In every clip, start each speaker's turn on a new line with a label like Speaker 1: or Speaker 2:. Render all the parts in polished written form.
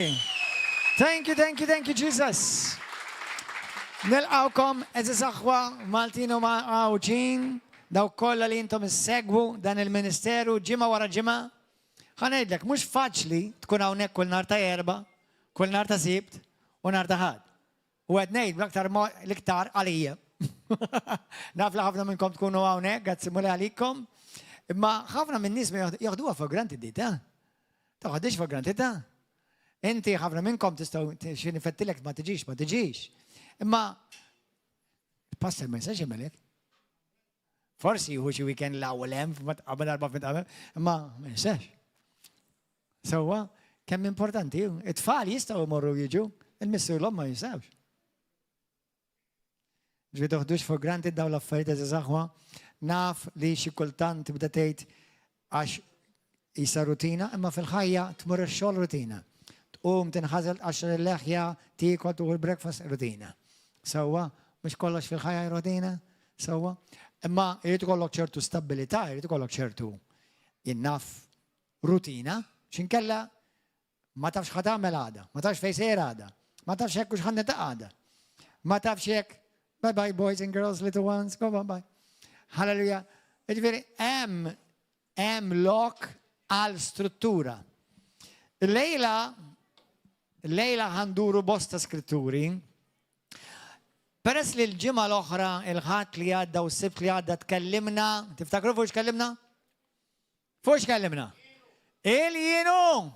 Speaker 1: Thank you, thank you, thank you, Jesus. Nilqawkom eżis aħwa Maltin u Għawġin, daw kollha li intom issegwu dan il-ministeru ġimgħa wara ġimgħa. Ħa ngħidlek, mhux faċli tkun hawnhekk kull nhar ta' Erbgħa, kull nhar ta' Sibt u nhar ta' Ħadd. U qed ngħid bl-aktar l-iktar għalija. Naf li ħafna minnkom tkunu hawnhekk, grazzi Mulej għalikom. Imma ħafna minn nies ma jaħduha for granted dit, eh? Taħdix for granted, ta? Inti ħafna minnkom tistgħu xi nifettilek ma tiġix, ma tiġix. Imma pastor ma jistax jagħmelek. Forsi jieħu xi weekend l-ewwel hemm qabel darba fint qabel, imma ma jistax. Sewwa, kemm importanti, it-tfal jistgħu jmorru jiġu, il-missier l-omm ma jistgħux. Ġifieri toħdux for granted dawn l-affarijiet għeżież aħwa. Naf li xi kultant tibda tgħid għax qisha rutina, imma fil-ħajja tmur ix-xogħol rutina. Tqum, tinħażel, tqaxxar il-leħja, tiekol, tieħu l-breakfast, rutina. Sewwa, mhux kollox fil-ħajja rutina, sewwa. Imma jrid ikollok ċertu stabilità, jrid ikollok ċertu jien naf rutina, x'inkella Ma tafx x'ħa tagħmel għada, ma tafx fejn sejjer għada, ma tafx jekk hux ħa niltaqa' għada. Ma tafx jekk bye bye boys and girls, little ones, go bye bye. Hallelujah. Jiġifieri hemm hemm lok għal struttura. Lejla lejla ħanduru bosta skritturi. Peress li l-ġimgħa l-oħra, il-Ħadd li għadda u s-Sibt li għadda tkellimna, tiftakru fuq x'kellimna? Fuq x'kellimna? Il-jienu!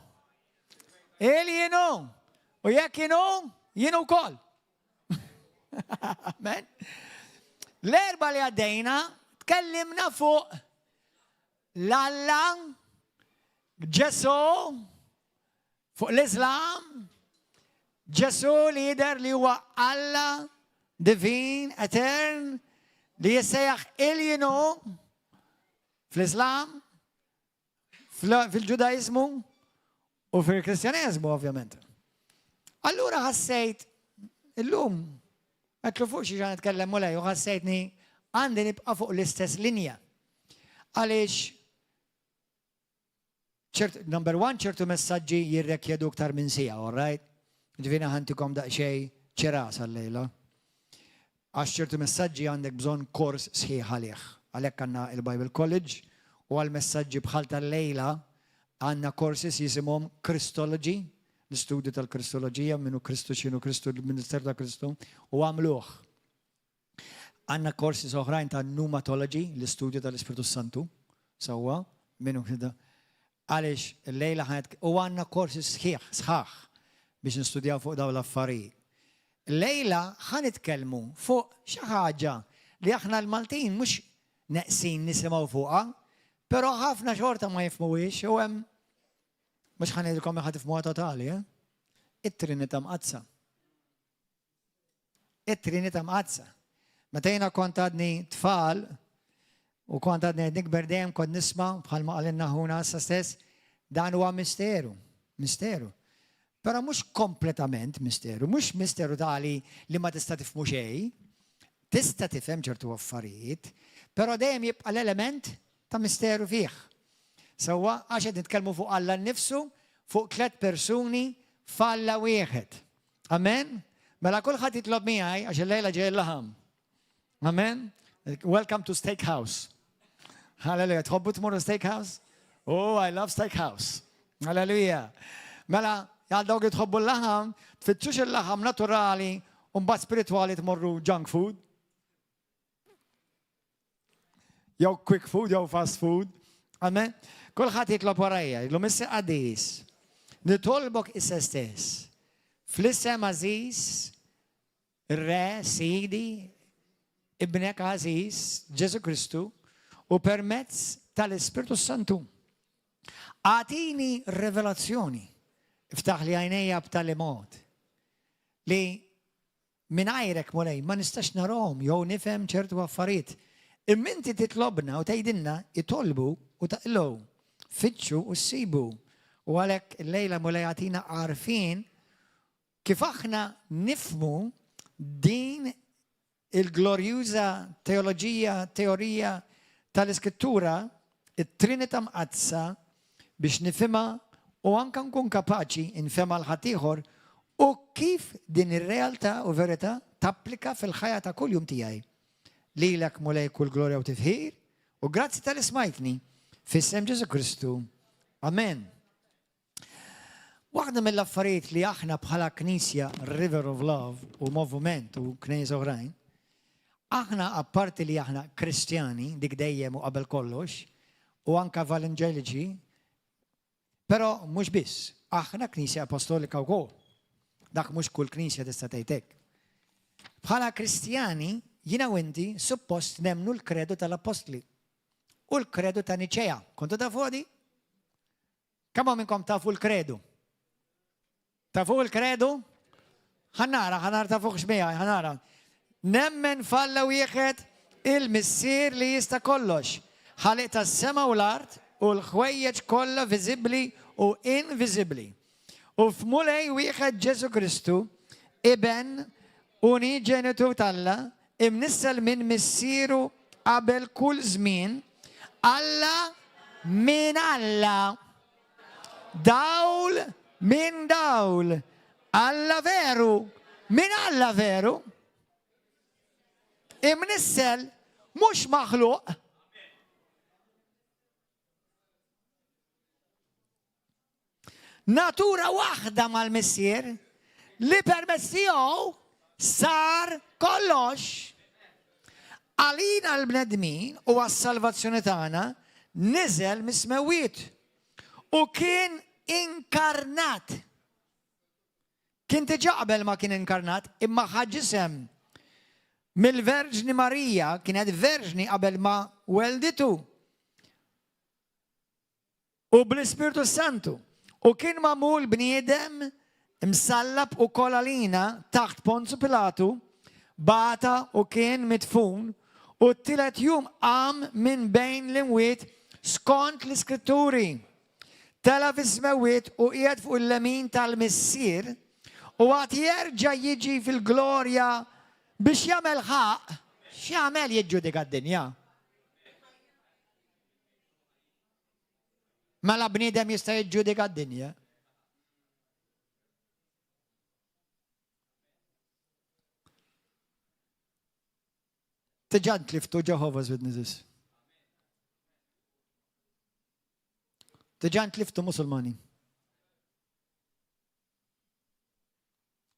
Speaker 1: Il-jienu! U jekk jienu, jienu wkoll. Amen. L-Erbgħa li għaddejna tkellimna fuq l-Alla, Ġesu, fuq l-Islam, Ġesu li jidher li huwa Alla divin, etern, li jissejjaħ il-jienu, Fl-Islam, fil-Ġudaiżmu u fil-Kristjaneżmu ovvjament. Allura ħassejt illum għedtlu fuq xi ġan nitkellem Mulej u ħassejtni għandi nibqa' fuq l-istess linja. Għaliex ċert, number one, ċertu messaġġi jirrekjedu iktar minn sija, all right? Ġifieri ħantikom daqsxejn ċeras għal-lejla. Għax ċertu messaġġi għandek bżonn kors sħiħ għalih. Għalhekk għandna il-Bible College u għal messaġġi bħal tal-lejla għandna courses jisimhom Christology, l-istudju tal-Kristoloġija, min hu Kristu, x'inhu Kristu, il-ministeru ta' Kristu, u għamluh. Għandna courses oħrajn ta' pneumatology, l-istudju tal-Ispirtu Santu, sewwa, min hu Għaliex illejla ħa u għandna courses sħiħ, sħaħ biex nistudjaw fuq dawn l-affarijiet. Illejla ħa nitkellmu fuq xi ħaġa li aħna l-Maltin mhux neqsin nisimgħu fuqha, però ħafna xorta ma jifhmuhiex u hemm mhux ħa ngħidilkom li ħa tifhmuha totali, eh? It-Trinità Mqaddsa. It-Trinità Mqaddsa. Meta jiena kont għadni tfal u kont għadni qed nikber dejjem kont nisma' bħalma qalilna ħuna issa stess, dan huwa misteru, misteru. Però mhux kompletament misteru, mhux misteru tali li ma tista' tifhmu xejn. Tista' tifhem ċertu affarijiet, però dejjem jibqa' l-element ta' misteru fih. Sewwa, għax qed nitkellmu fuq Alla nnifsu, fuq tliet persuni f'Alla wieħed. Amen? Mela kulħadd jitlob miegħi għax illejla ġej il-laħam. Amen? Welcome to Steakhouse. Hallelujah. Tħobbu tmorru Steakhouse? Oh, I love Steakhouse. Hallelujah. Mela, għal dawk li tħobbu l-laħam, tfittxux il-laħam naturali u mbagħad spiritwali tmorru junk food. Jew quick food, jew fast food. Amen. Kulħadd jitlob warajja, jgħidlu Missier qaddis. Nitolbok issa stess. Fl-isem għażiż, ir-Re, Sidi, Ibnek għażiż, Ġesu Kristu, u permezz tal-Ispirtu Santu. Agħtini revelazzjoni, iftaħli għajnejja b'tali mod li Mingħajrek, Mulej, ma nistax narahom jew nifhem ċertu affarijiet. Imma inti titlobna u tgħidilna, itolbu u taqilgħu, fittxu u ssibu. U għalhekk illejla, Mulej, agħtina għarfien kif aħna nifhmu din il-glorjuża teoloġija, teorija tal-Iskrittura, it-Trinità Mqaddsa, biex nifhimha u anka nkun kapaċi nfehmha 'l ħaddieħor u kif din ir-realtà u verità tapplika fil-ħajja ta' kuljum tiegħi. Lilek Mulej kull glorja u tifħir u grazzi talli smajtni. F'isem Ġesù Kristu. Amen. Waħda mill-affarijiet li aħna bħala Knisja River of Love u moviment u knejjes oħrajn, aħna apparti li aħna Kristjani, dik dejjem u qabel kollox, u anka Valanġeliċi, però mhux biss, aħna Knisja Apostolika wkoll. Dak mhux kull knisja tista' tgħid hekk. Bħala Kristjani, jiena u inti suppost nemmnu l-kredu tal-Appostli u l-kredu ta' Niċea. Kontu tafu għadi? Kemm hawn minnkom tafu l-kredu? Tafu l-kredu? Ħanara, ħanara tafuh x'miegħi, ħanara. Nemmen f'Alla wieħed il-Missier li jista' kollox, ħaliq tas-sema u l-art u l-ħwejjeġ kollha viżibbli u inviżibbli. U f'Mulej wieħed Ġesù Kristu, Iben uniġenitu t'Alla, imnissel minn Missieru qabel kull żmien, Alla minn Alla, dawl minn dawl, Alla veru minn Alla veru, imnissel mhux maħluq. Natura waħda mal-Missier li permezz tiegħu sar kollox. Għalina l-bnedmin u għas-salvazzjoni tagħna niżel mis-smewwiet u kien inkarnat. Kien diġà qabel ma kien inkarnat, imma ħa ġisem mill-Verġni Marija, kienet verġni qabel ma welditu. U bl-Ispirtu s-Santu. U kien magħmul bniedem, imsallab ukoll għalina taħt Ponzu Pilatu, bata u kien midfun, u t-tielet jum qam minn bejn l-imwiet skont l-Iskritturi. Tela' fis-smewwiet u qiegħed fuq il-lemin tal-Missier, u għad jerġa' jiġi fil-glorja biex jagħmel ħaqq, x'jagħmel jiġġudika d-dinja. Mela bniedem jista' jiġġudika d-dinja. Diġà ntliftu Jehovah's Witnesses. Diġà ntliftu Musulmani.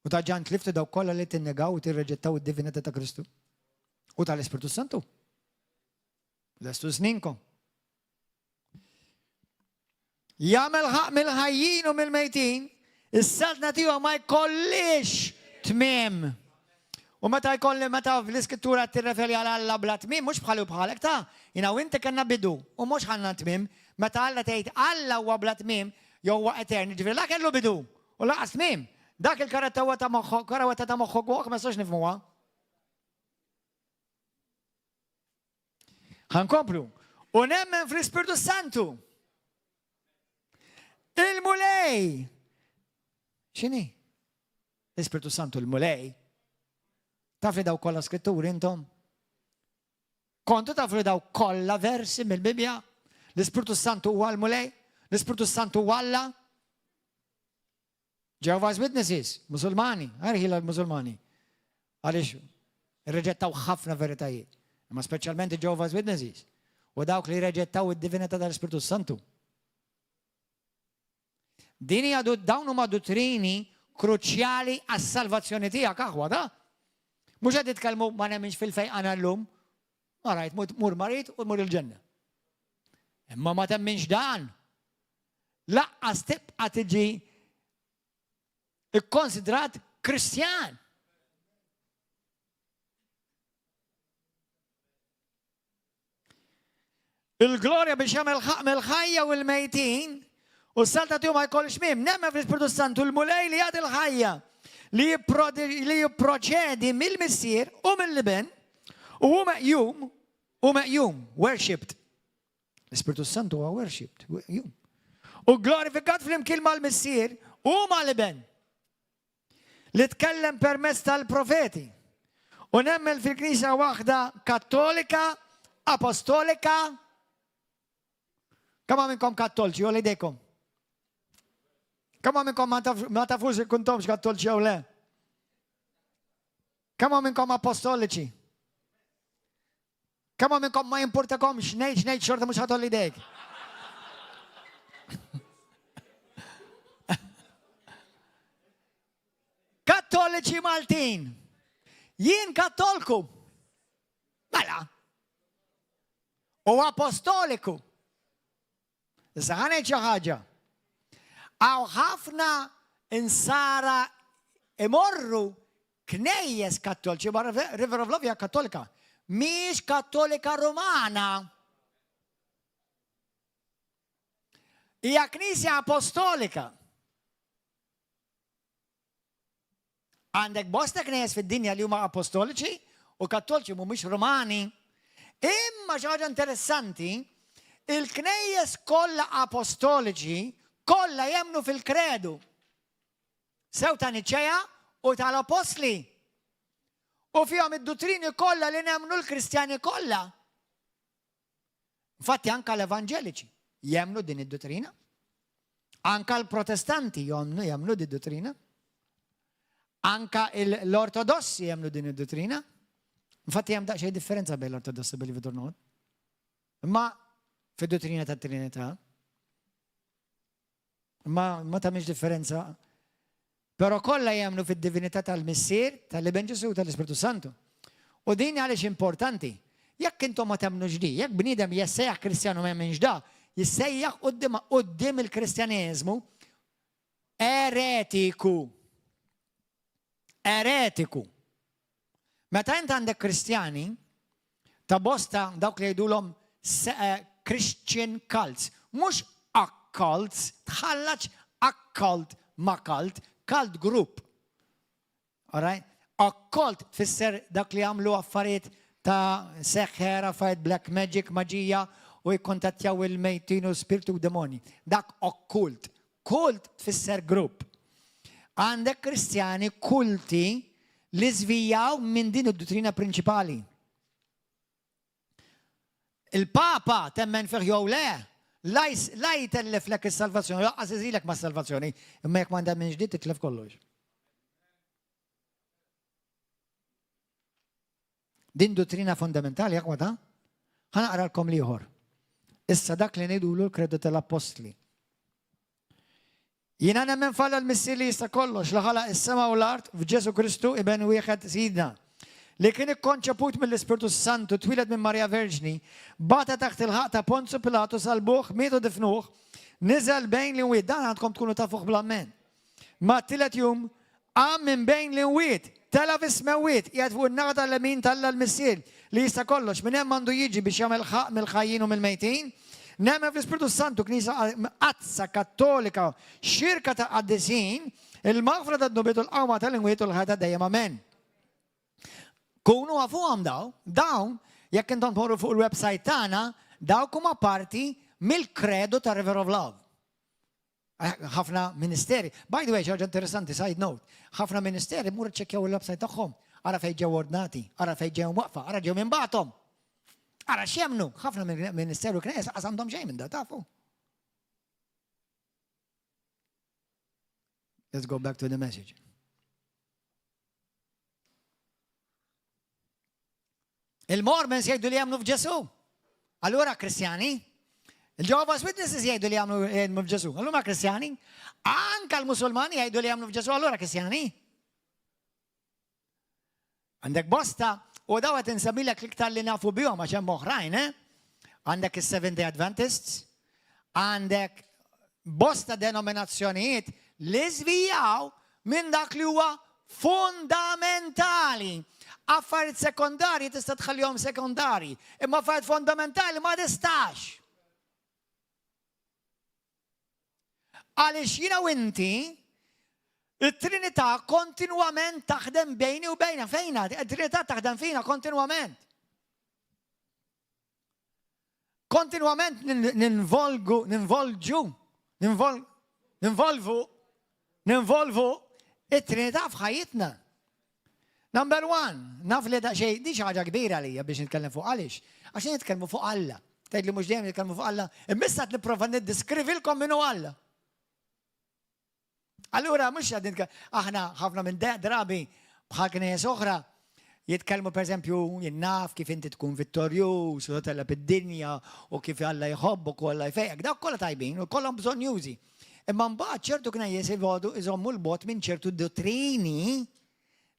Speaker 1: U diġà ntliftu dawk kollha li tinnegaw u tirreġettaw id-divinità ta' Kristu u tal-Ispirtu Santu. Lestu sninkom. Jagħmel ħaq mill-ħajjin u mill-mejtin, is-saltna tiegħu ma jkollix tmiem. U meta jkolli meta fl-iskrittura tirreferi għal Alla bla tmiem, mhux bħali u bħalek ta' jiena u inti kellna bidu u mhux ħanna tmiem. Meta Alla tgħid Alla huwa bla tmiem jew huwa etern, jiġifieri la kellu bidu u lanqas tmiem. Dak il-karattewa ta' moħħok, karawetta ta' moħħok u ma nistax nifhmuha. Ħa nkomplu. U nemmen fl-Ispirtu Santu. Il-Mulej. X'inhi? L-Ispirtu Santu l-Mulej. Taf li daw kollha skritturi intom? Kontu taf li daw kollha versi mill-Bibbja? L-Ispirtu Santu huwa l-Mulej? L-Ispirtu Santu huwa Alla? Jehovah's Witnesses, Musulmani, għarħila l-Musulmani. Għaliex irreġettaw ħafna veritajiet, imma speċjalment Jehovah's Witnesses u dawk li reġettaw id-divinità tal-Ispirtu Santu. Din hija dawn huma duttrini kruċjali għas-salvazzjoni tiegħek aħwa da. Mhux qed titkellmu ma nemminx fil-fejqan llum. Ma rajt mur marid u mur il-ġenna. Imma ma temminx dan. Laqqas tibqa' tiġi ikkonsidrat Kristjan. Il-glorja biex jagħmel ħaq mill-ħajja u l-mejtin u s-salta tiegħu ma jkollx mim. Nemmen fl-Ispirtu Santu l-Mulej li jagħti l-ħajja li jipproċedi mill-Missier u mill-Iben u hu meqjum u meqjum, worshipped. L-Ispirtu Santu huwa worshipped, meqjum. U glorifikat flimkien mal-Missier u mal-Iben. Li tkellem permezz tal-profeti. U nemmen fil-Knisja waħda Kattolika, Apostolika. Kemm minnkom kattolċi, għollu idejkom. Kemm minnkom ma tafux kuntomx kattoliċi jew le? Kemm minnkom apostoliċi? Kemm minnkom ma jimpurtakomx ngħid x'ngħid xorta mhux ħatolli idejk? Kattoliċi Maltin. Jien kattolku. Mela. U apostoliku. Issa ħa ngħid xi ħaġa. Hawn ħafna insara imorru knejjes kattoliċi, barra River of Love hija kattolika. Mhix kattolika Rumana. Hija knisja apostolika. Għandek bosta knejjes fid-dinja li huma apostoliċi u kattoliċi mhumiex Rumani. Imma xi ħaġa interessanti, il-knejjes kollha apostoliċi kollha jemmnu fil-kredu. Sew ta' Niċea u tal-Apostli. U fihom id-duttrini kollha li nemmnu l-Kristjani kollha. Infatti anka l-evanġeliċi jemmnu din id-duttrina. Anka l-protestanti jemmnu jemmnu din id-duttrina. Anka l-ortodossi jemmnu din id-duttrina. Infatti hemm daqsxejn differenza bejn l-ortodossi believe it or not. Imma fid-duttrina tat-Trinità. Ma ma tagħmilx differenza. Però kollha jemmnu fid-divinità tal-Missier, tal-Iben Ġesù u tal-Ispirtu Santu. U din għaliex importanti. Jekk intom ma temmnux di, jekk bniedem jessejjaħ Kristjanu ma jemminx da, jissejjaħ quddiem quddiem il-Kristjaneżmu eretiku. Eretiku. Meta int għandek Kristjani ta' bosta dawk li jgħidulhom eh, Christian cults, mhux occults, tħallax occult ma' cult, cult group. Alright? Occult tfisser dak li għamlu affarijiet ta' seħħer, affarijiet black magic, maġija u jikkontattjaw il-mejtin u spirtu u demoni. Dak okkult. Kult tfisser grupp. Għandek Kristjani kulti li żvijaw minn din id-duttrina prinċipali. Il-Papa temmen fih jew le, la jtelliflek is-salvazzjoni, laqqas iżilek mas-salvazzjoni, imma jekk ma temminx din titlef kollox. Din duttrina fundamentali aqwa ta' ħa naqralkom l-ieħor. Issa dak li ngħidulu l-kredu tal-Appostli. Jiena nemmen f'Alla l-Missier li jista' kollox, li ħalaq is-sema u l-art f'Ġesu Kristu iben wieħed Sidna, li kien ikkonċeput mill-Ispirtu Santu, twieled minn Marija Verġni, bata taħt il-ħaqq ta' Ponzu Pilatu, salbuh, miet u difnuh, niżel bejn l-imwiet, dan għandkom tkunu tafuh bl-ammen. Mat-tielet jum, qam minn bejn l-imwiet, tela' fis-smewwiet, qiegħed fuq in-naħa tal-lemin t'Alla l-Missier, li jista' kollox, minn hemm għandu jiġi biex jagħmel ħaqq mill-ħajjin u mill-mejtin. Nemmen fl-Ispirtu s-Santu, Knisja Mqaddsa, Kattolika, xirka ta' qaddisin, il-maħfra tad-dnubiet u l-qawma tal-imwiet u l-ħajja ta' dejjem. Amen. Kunu afuhom daw, dawn, jekk intom tmorru fuq il-website tagħna, dawk huma parti mill-kredu ta' River of Love. Ħafna ministeri. By the way, ħaġa interessanti, side note. Ħafna ministeri mur ċekkjaw il-website tagħhom. Ara fejn ġew ordnati, ara fejn ġew waqfa, ara ġew minn bagħthom. Ara x'jemnu, ħafna ministeru knejjes qas għandhom xejn minn da tafu. Let's go back to the message. Il-Mormons jgħidu li jemmnu f'Ġesù. Allura Kristjani. Il-Jehovah's Witnesses jgħidu li jemmnu f'Ġesù. Allura Kristjani. Anka l-Musulmani jgħidu li jemmnu f'Ġesù. Allura Kristjani. Għandek bosta, u daw qed insemmilek l-iktar li nafu bihom għax hemm oħrajn, eh? Għandek is-Seventh Day Adventists, għandek bosta denominazzjonijiet li żvijaw minn dak li huwa fundamentali. Affarijiet sekondarji tista' tħallihom sekondarji, imma affarijiet fundamentali ma tistax. Għaliex jiena u inti, it-Trinità kontinwament taħdem bejni u bejna, fejna, it-Trinità taħdem fina kontinwament. Kontinwament ninvolgu, ninvolġu, ninvolvu, ninvolvu it-Trinità f'ħajjitna. Number one, naf li daqsxejn, di xi ħaġa kbira għalija biex nitkellem fuq għaliex. Għax nitkellmu fuq Alla. Tgħid li mhux dejjem nitkellmu fuq Alla, imma issa qed nipprova niddiskrivilkom min hu Alla. Allura mhux qegħdin aħna ħafna minn drabi bħal knejjes oħra jitkellmu pereżempju jien naf kif inti tkun vittorjuż u telleb id-dinja u kif Alla jħobbok u Alla jfejjek. Dawk kollha tajbin u kollha bżonjużi. Imma mbagħad ċertu knejjes ivodu iżommu l-bot minn ċertu dottrini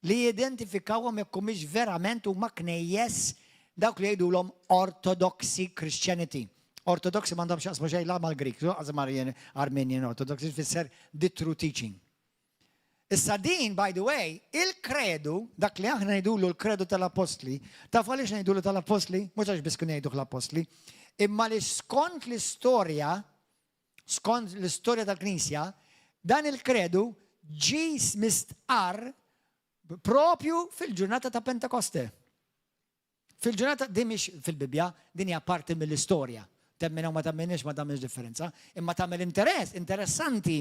Speaker 1: li jidentifikawhom jekk humiex verament huma knejjes dawk li jgħidulhom Orthodoxy Christianity. Orthodoxy m'għandhom x'jaqsmu xejn la mal-Greek, lanqas mal-Armenian Orthodox, tfisser the true teaching. Issa din, by the way, il-kredu, dak li aħna ngħidulu l-kredu tal-Appostli, taf għaliex ngħidulu tal-Appostli? Mhux għax biss kienu jgħiduh l-Appostli, imma li skont l-istorja, skont l-istorja tal-Knisja, dan il-kredu ġie mistqarr propju fil-ġurnata ta' Pentekoste. Fil-ġurnata, din mhix fil-Bibbja, din hija parti mill-istorja. Temmen jew ma temminx ma tagħmilx differenza. Imma tagħmel interess, interessanti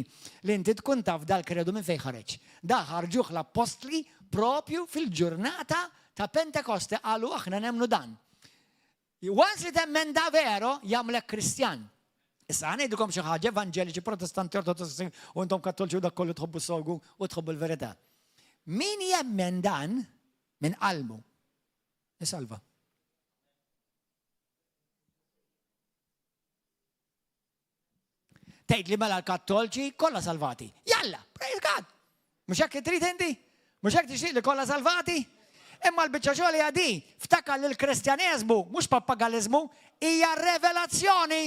Speaker 1: li inti tkun taf dal-kredu minn fejn ħareġ. Da ħarġuh l-appostli propju fil-ġurnata ta' Pentekoste qalu aħna nemmnu dan. Once li temmen da vero, jagħmlek Kristjan. Issa ħa ngħidilkom xi ħaġa, evanġeliċi, protestanti, ortodossi, u intom kattoliċi u dak kollu tħobbu s-sogu u tħobbu l-verità. Min jemmen dan minn qalbu, isalva. Tgħid li mela l-kattolċi kollha salvati. Jalla, praise God! Mhux hekk trid inti? Mhux hekk tixtieq li kollha salvati? Imma l-biċċa xogħol hija di, ftakar li l-Kristjaneżmu mhux pappagaliżmu, hija revelazzjoni.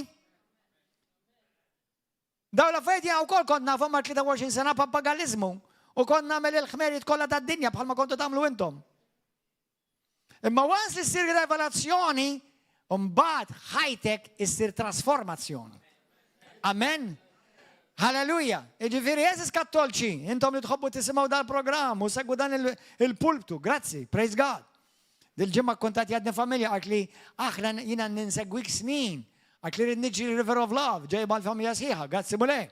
Speaker 1: Dawn l-affarijiet jiena wkoll kont nafhom mal 23 sena pappagaliżmu u kont nagħmel il-ħmerijiet kollha tad-dinja bħalma kontu tagħmlu intom. Imma once li ssir revelazzjoni, mbagħad ħajtek issir trasformazzjoni. Amen. Halleluja. Jiġifieri eżis kattolċi, intom li tħobbu tisimgħu dal-programm u segwu dan il-pulptu. Grazzi, praise God. Dil-ġimgħa kontat jadni familja għalt li aħna jiena ninsegwik snin. Għalt li rrid niġri River of Love, ġej mal-familja sħiħa, grazzi mulej.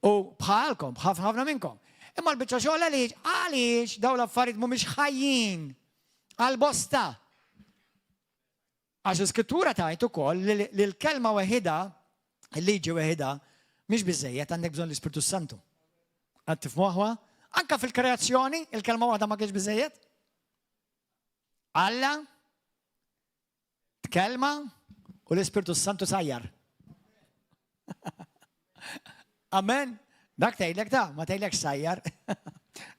Speaker 1: U bħalkom, ħafna ħafna minnkom. Imma l-biċċa xogħol għaliex għaliex dawn l-affarijiet mhumiex ħajjin għal bosta. Għax l-iskrittura tgħid ukoll li l-kelma weħida, il-liġi weħida, mhix biżejjed għandek bżonn l-Ispirtu Santu. Għad tifmuħwa? Anka fil-kreazzjoni, il-kelma waħda ma kienx biżejjed. Alla Kelma u l-Ispirtu Santu sajjar. Amen. Dak tgħidlek ta' ma tgħidlek sajjar.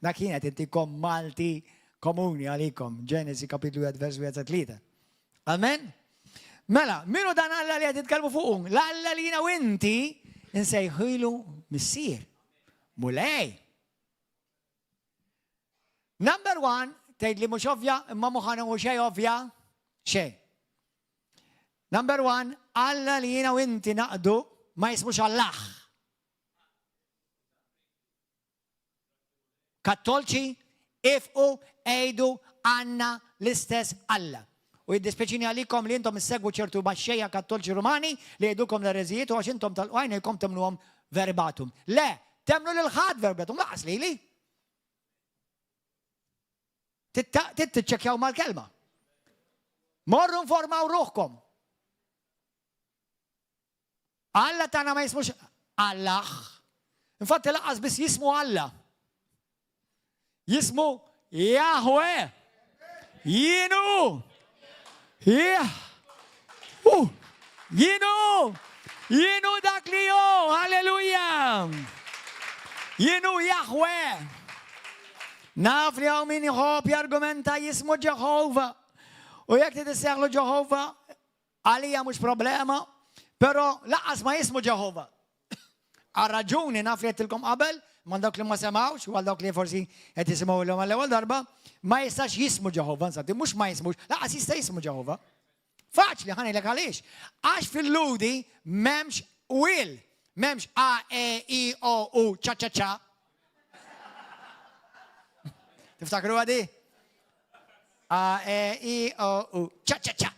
Speaker 1: Dak kienet intikom Malti komuni għalikom. Ġenesi kapitlu 1 vers 1 3. Amen. Mela, minu dan Alla li qed titkellmu fuqu? L-Alla li jiena u inti nsejħilu missier. Mulej. Number one, tgħid li mhux ovvja, imma mhu ħa nieħu xejn ovvja, xejn. Number one, Alla li jiena u inti naqdu ma jismux Allah. Kattolċi, ifqu, għidu għandna l-istess Alla. U jiddispjaċini għalikom li intom issegwu ċertu baxxejja kattolċi Rumani li jgħidulkom l-ereżijiet u għax intom tal-għajnejkom temnuhom verbatum. Le, temnu lil ħadd verbatum, laqas lili. Titċekjaw mal-kelma. Morru nformaw ruħkom. Alla tagħna ma jismux Allah. Infatti laqas biss jismu Alla. Jismu Jahwe. Jienu. Jah. Uh. Jienu. Jienu dak li jo. Halleluja. Jienu Jahwe. Naf li hawn min jħobb jargumenta jismu Ġeħova. U jekk trid issejjaħlu Ġeħova, Għalija mhux problema, però lanqas ma jismu Ġeħova. Għal raġuni naf li għedtilkom qabel, ma dawk li ma semgħux, u għal dawk li forsi qed jisimgħu l għall-ewwel darba, ma jistax jismu Ġeħova, nsabti, mhux ma jismux, lanqas jista' jismu Ġeħova. Faċli ħa ngħidlek għaliex. Għax fil-Ludi m'hemmx will, m'hemmx A, E, I, O, U, ċa ċa ċa. Tiftakru għadi? A, E, I, O, U, ċa ċa ċa.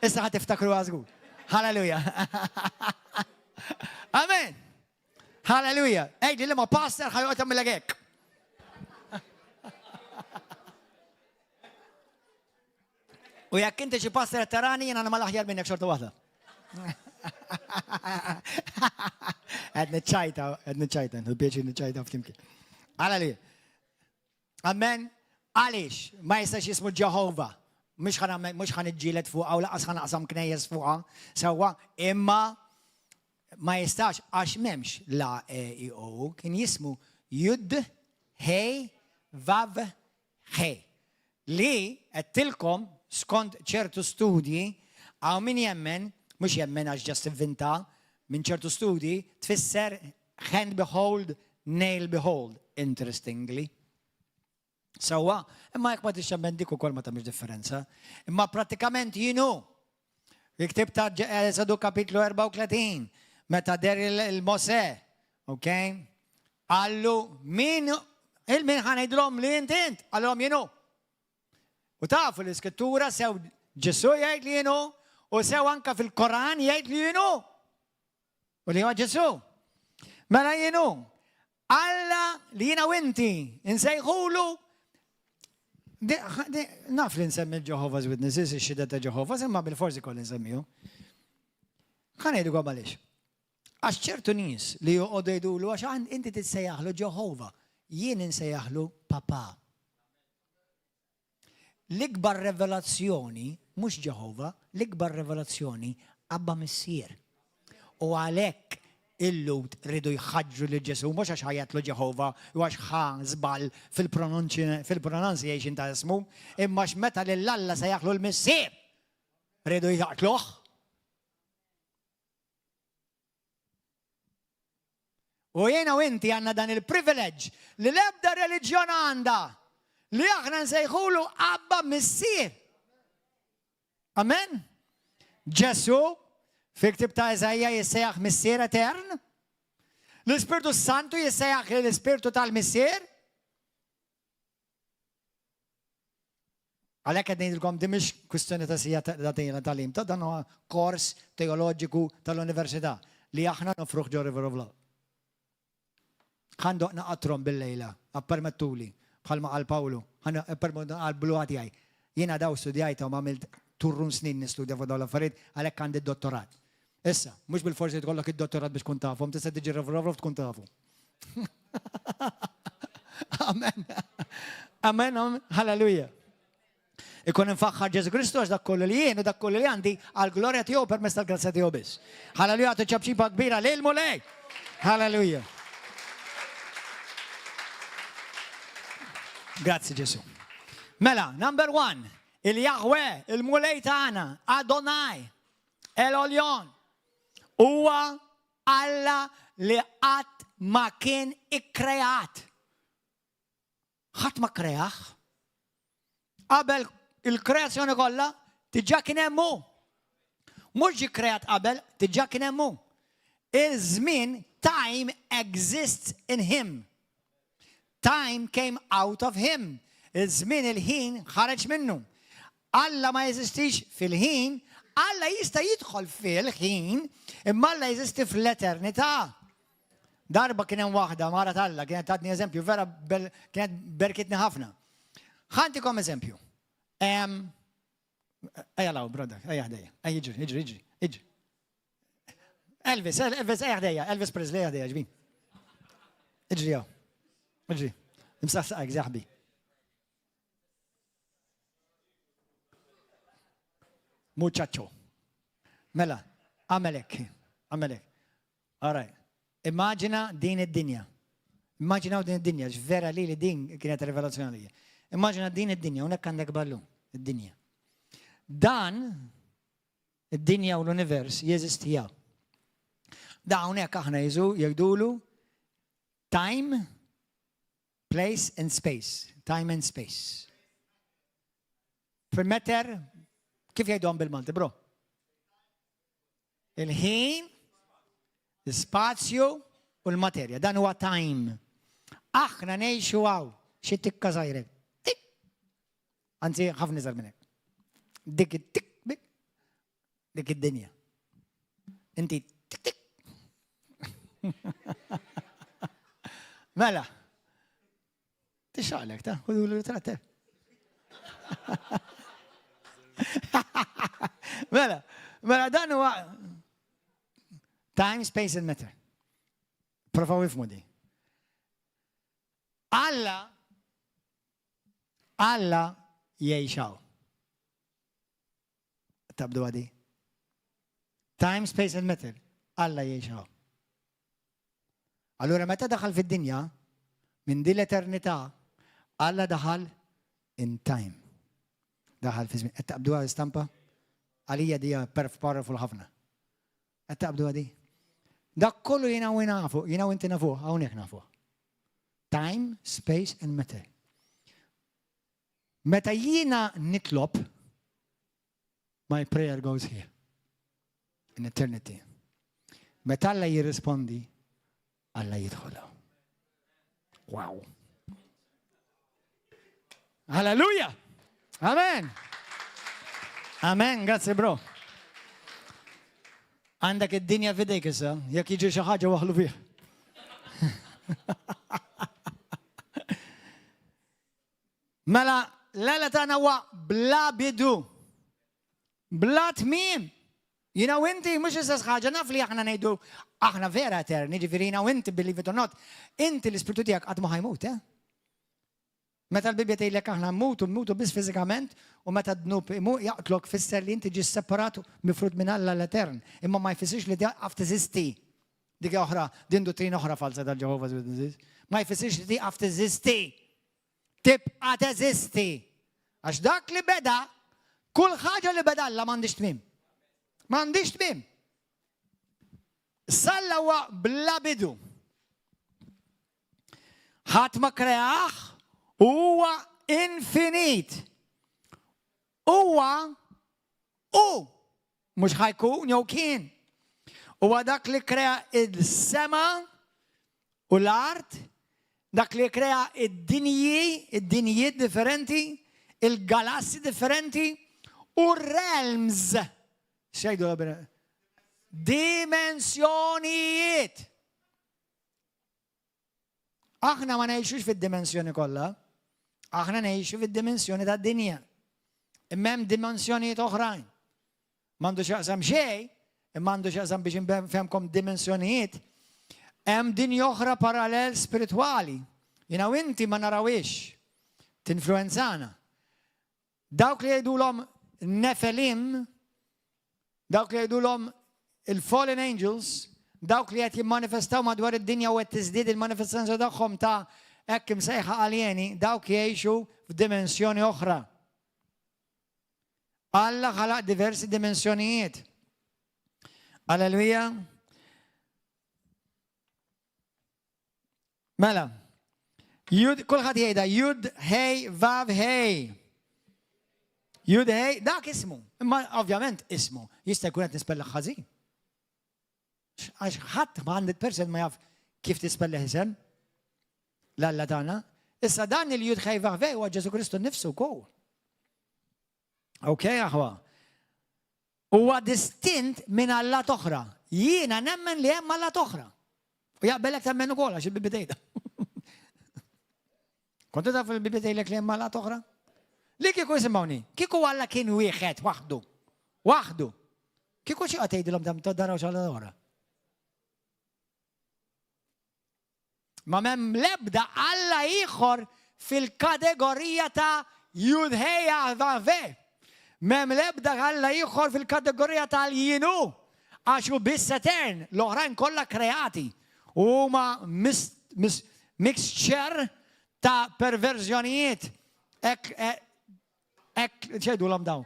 Speaker 1: Issa ħa tiftakru għażgur. Halleluja. Amen. Halleluja. Ejdi li ma pastor ħajoqgħod jagħmilek hekk. U jekk inti xi pastor qed tarani jiena nagħmel aħjar minnek xorta waħda. Qed niċċajta, qed niċċajta, nħu pjaċir niċċajta flimkien. Għala li. Amen. Għaliex ma jistax jismu Ġeħova. Mhux ħa niġġieled fuqha u laqas ħa naqsam knejjes fuqha, sewwa, imma ma jistax għax m'hemmx la E I O U, kien jismu Jud He Vav He. Li għedtilkom skont ċertu studji hawn min jemmen, mhux jemmen għax just ivvinta, minn ċertu studji tfisser hand behold, nail behold, interestingly. Sewwa, imma jekk ma tix temmen dik ukoll ma tagħmilx differenza. Imma prattikament jien hu. Il-ktib ta' Esodu kapitlu 34, meta der il-Mosè, ok? Qallu min il-min ħa ngħidilhom li int int, qalilhom jien hu. U tafu l-iskrittura sew Ġesu jgħid li jien hu, u sew anka fil-Koran jgħid li jien hu. U li huwa Ġesu. Mela jien hu. Alla li jiena u inti nsejħulu naf li nsemmi l-Jehovah's Witnesses, ix-xhieda ta' Jehovah's, imma bil-forsi kolli nsemmiju. Ħa ngħidu għaliex. Għax ċertu nies li joqogħdu jgħidulu għax inti tissejjaħlu Ġeħova, jien insejjaħlu Papa. L-ikbar revelazzjoni mhux Ġeħova, l-ikbar revelazzjoni Abba Missier. U għalhekk il-Lhud riedu jħaġġru lil Ġesù mhux għax ħajjatlu Ġeħova jew għax ħa żball fil-pronunciation ta' ismu, imma għax meta lil Alla sejjaħlu l-Missier, riedu jaqtluh. U jiena u inti għandna dan il-privileġġ li l-ebda reliġjon għandha li aħna nsejħulu Abba Missier. Amen? Ġesu fi ktib ta' Iżaija jissejjaħ Missier Etern. L-Ispirtu Santu jissejjaħ l-Ispirtu tal-Missier. Għalhekk qed ngħidilkom din mhix kwistjoni ta' sija ta' tagħlim, ta' dan huwa kors teoloġiku tal-università li aħna nofruh ġo River of Love. Ħa ndoqq naqatrom bil-lejla, appermettuli, bħalma qal Pawlu, ħa ippermettu għall-bluha tiegħi. Jiena daw studjajthom għamilt turrun snin nistudja fuq dawn l-affarijiet għalhekk għandi d-dottorat. Issa, mhux bilforsi jkollok id-dottorat biex tkun tafhom, tista' tiġi River of Love tkun tafu. Amen. Amen, amen. Halleluja. Ikun infaħħar Ġesu Kristu għax dak kollu li jien u dak kollu li għandi għal glorja tiegħu permezz tal-grazzja tiegħu biss. Halleluja, ċabċipa kbira lil Mulej. Halleluja. Grazzi Ġesu. Mela, number one, il-Jahwe, il-Mulej tagħna, Adonai, El Oljon, huwa Alla li qatt ma kien ikkreat. Ħadd ma kkreah. Qabel il-kreazzjoni kollha, diġà kien hemm hu. Mhux ġie kreat qabel, diġà kien hemm hu. Il-żmien, time exists in him. Time came out of him. Il-żmien, il-ħin ħareġ minnu. Alla ma jeżistix fil-ħin, Alla jista' jidħol fil-ħin, imma Alla jeżisti fl-eternità. Darba kien hemm waħda mara t'Alla kienet tatni eżempju vera kienet berkitni ħafna. Ħantikom eżempju. Ejja law, brother, ejja ħdejja, ejja iġri, iġri, iġri, iġri. Elvis, Elvis, ejja ħdejja, Elvis Presley ejja ħdejja, ġbin. Iġri jaw, iġri. Imsaħ saqajk, zaħbi. Muchacho. Mela, għamelek, għamelek. All right. Immaġina din id-dinja. Immaġinaw din id-dinja, vera li li din kienet rivelazzjoni għalija. Immaġina din id-dinja, unek għandek ballun, id-dinja. Dan, id-dinja u l-univers jeżisti jaw. Da hawnhekk aħna jiżu jgħidulu time, place and space. Time and space. Fil-meter, kif jgħidhom bil-Malti, bro? Il-ħin, l-spazju u l-materja. Dan huwa time. Aħna ngħixu hawn xi tikka żgħira. Tik! Anzi, ħafna iżgħar minn hekk. Dik it-tik, dik id-dinja. Inti tik tik. Mela. Tixgħalek ta' ħudu l-ritratt. Mela, mela dan huwa time, space and matter. Provaw ifmu di. Alla Alla jgħix hawn. Tabdu għadi. Time, space and matter. Alla jgħix hawn. Allura meta daħal fid-dinja, minn din l-eternità, Alla daħal in time. Daħal fi żmien. Qed taqbduha l-istampa? Għalija dija perf powerful ħafna. Qed taqbdu għadi? Dak kollu jiena u nafu, jiena u inti nafuh, hawnhekk nafuh. Time, space and matter. Meta jiena nitlob, my prayer goes here. In eternity. Meta Alla jirrispondi, Alla jidħol. Wow. Halleluja! Amen! Amen, grazzi bro. Għandek id-dinja fidejk issa, jekk jiġi xi ħaġa waħlu fih. Mela, l-Alla tagħna huwa bla bidu. Bla tmiem. Jiena u inti mhux l-istess ħaġa, naf li aħna ngħidu aħna vera eterni, ġifieri jiena u inti believe it or not, inti l-ispirtu tiegħek qatt ma ħajmut, eh? Meta l-Bibbja tgħidlek aħna mmutu, mmutu biss fiżikament u meta d-dnub jaqtlok fisser li inti ġi separat mifrud minn Alla l-etern. Imma ma jfissirx li tieqaf teżisti. Dik oħra, din dottrina oħra falsa tal-Jehovah's Witnesses. Ma jfissirx li tieqaf teżisti. Tibqa' teżisti. Għax dak li beda, kull ħaġa li beda Alla m'għandix tmiem. M'għandix tmiem. Salla huwa bla bidu. Ħadd ma kreah u huwa infinit. Huwa u mhux ħajkun jew kien. Huwa dak li krea il-sema u l-art, dak li krea id-dinji, id-dinjiet differenti, il-galassi differenti u realms. Xejdu Dimensjonijiet. Aħna ma ngħixux fid-dimensjoni kollha, aħna ngħixu fid-dimensjoni tad-dinja. Imma hemm dimensjonijiet oħrajn. M'għandu x'jaqsam xejn, imma għandu x'jaqsam biex nfehmkom dimensjonijiet. Hemm dinja oħra parallel spiritwali. Jiena u inti ma narawhiex. Tinfluwenzana. Dawk li jgħidulhom Nephilim, dawk li jgħidulhom il-fallen angels, dawk li qed jimmanifestaw madwar id-dinja u qed tiżdied il-manifestazzjoni tagħhom ta' hekk imsejħa aljeni, dawk jgħixu f'dimensjoni oħra. Alla ħalaq diversi dimensjonijiet. Alleluja. Mela, jud, kulħadd jgħidha jud hej vav hej. Jud hej, dak ismu. Imma ovvjament ismu. Jista' jkun qed nispella ħażin. Għax ħadd ma 100% ma jaf kif tispella isem l-Alla tagħna. Issa dan il-jud hej vav hej huwa Ġesu Kristu nnifsu wkoll. Ok, aħwa. Huwa distint minn allat oħra. Jiena nemmen li hemm allat oħra. U jaqbellek temmen ukoll għax il-Bibbja tgħidha. Kontu taf il-Bibbja tgħidlek li hemm allat oħra? Li kieku jisimgħuni, kieku Alla kien wieħed waħdu. Waħdu. Kieku xi qed tgħidilhom dam daraw xi oħra. Ma m'hemm l-ebda Alla ieħor fil-kategorija ta' Judheja-Vave. M'hemm l-ebda Alla ieħor fil-kategorija tal-Jien Hu, għax hu biss etern, l-oħrajn kollha kreati u huma mixture ta' perverżjonijiet hekk hekk x'jgħidulhom dawn?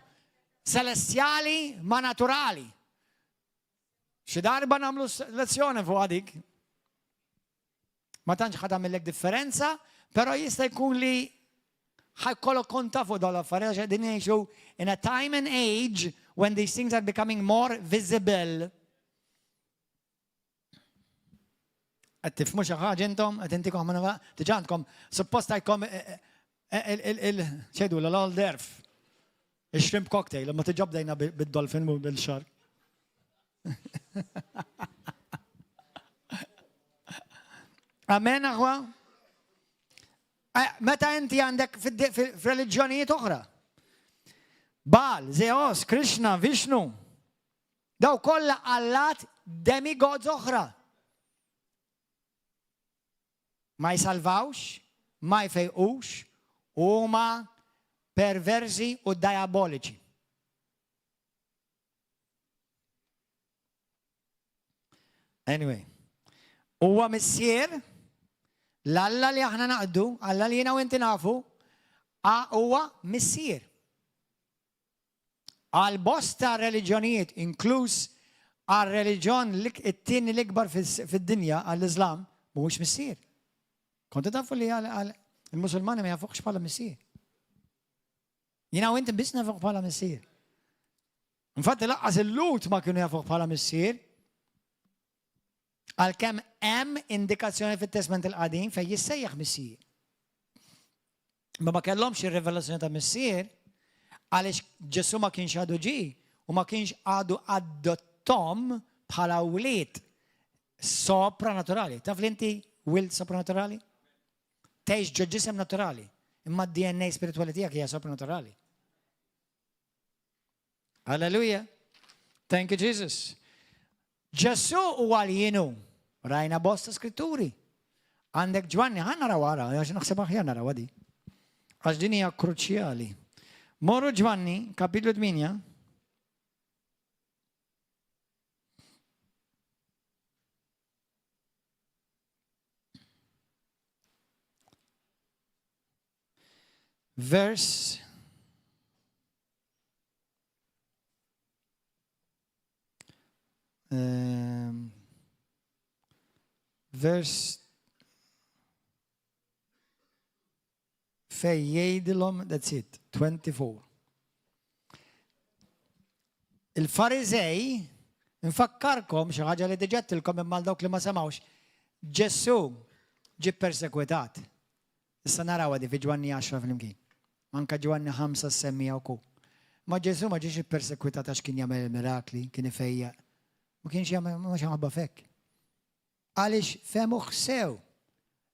Speaker 1: Celestjali ma' naturali. Xi darba nagħmlu lezzjoni fuq dik. Ma tantx ħa tagħmillek differenza, però jista' jkun li ħajkollok konta fuq dawn l-affarijiet għax qegħdin ngħixu in a time and age when these things are becoming more visible. Qed tifhmu xi ħaġa intom, qed intikom ħafna diġà għandkom suppost għandkom il-ċedu l-old derf. Il-shrimp cocktail, imma diġà bdejna bid-dolphin u bil-shark. Amen, aħwa? Eh, meta inti għandek f'reliġjonijiet oħra. Baal, Zeus, Krishna, Vishnu. Daw kollha allat demigods oħra. Ma jsalvawx, ma jfejqux, u huma perversi u diaboliċi. Anyway, huwa missier l-Alla li aħna naqdu, Alla li jiena u inti nafu, huwa missier. Għal bosta reliġjonijiet, inkluż għal reliġjon it-tieni l-ikbar fid-dinja għall-Iżlam, mhuwiex missier. Kontu tafu li għal il-Musulmani ma jafuhx bħala missier. Jiena u inti biss nafuh bħala missier. Infatti laqqas il-Lut ma kienu jafuh bħala missier. Għalkemm hemm indikazzjoni fit-Testment il-Qadim fejn jissejjaħ missier. Ma ma kellhomx ir-rivelazzjoni ta' missier għaliex Ġesu ma kienx għadu ġi u ma kienx għadu adottom bħala wlied sopranaturali. Taf li inti wild sopranaturali? Tgħix ġo ġisem naturali, imma d-DNA spiritwali tiegħek hija sopranaturali. Alleluja. Thank you, Jesus. Ġesu huwa li jienu. Rajna bosta skritturi. Għandek Ġwanni, ħa naraw għara, għax naħseb aħjar naraw għadi. Għax din hija kruċjali. Morru Ġwanni, kapitlu 8. Vers ehm, vers fej jgħidilhom that's it, 24. Il-Fariżej, nfakkarkom xi ħaġa li diġà tilkom imma dawk li ma semgħux, Ġesù ġie persekwitat. Issa narawha di fi Ġwanni 10 flimkien. Anka Ġwanni 5 semmija wkoll. Ma Ġesù ma ġiex ippersekwitat għax kien jagħmel il-mirakli, kien ifejjaq. Ma kienx jagħmel ma ħabba fekk. Għaliex fehmuh sew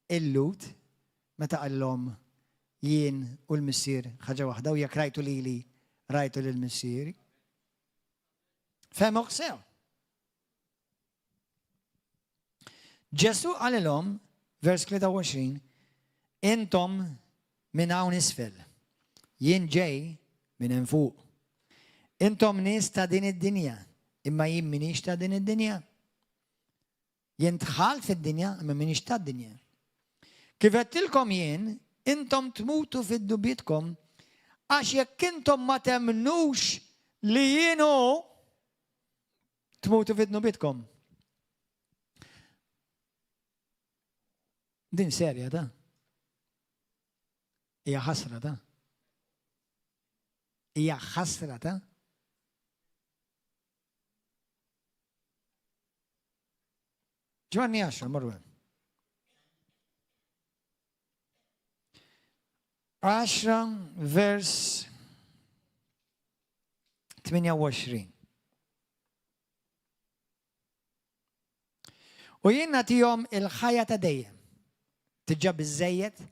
Speaker 1: il-Lhud meta qalilhom jien u l-Missier ħaġa waħda u jekk rajtu lili rajtu lil Missieri. Fehmuh sew. Ġesù qalilhom, vers 23, intom minn hawn isfel, jien ġej minn hemm fuq. Intom nies ta' din id-dinja, imma jien minix ta' din id-dinja. Jien dħalt fid-dinja, imma minix tad-dinja. Kif għedtilkom jien, intom tmutu fid-dnubietkom, għax jekk intom ma temmnux li jien hu, tmutu fid-dnubietkom. Din serja ta' Hija ħasra ta' Hija ħasra ta' Ġwanni 10, morru hemm. 10 vers 28. U jien nagħtihom il-ħajja ta' dejjem. Tiġa biżejjed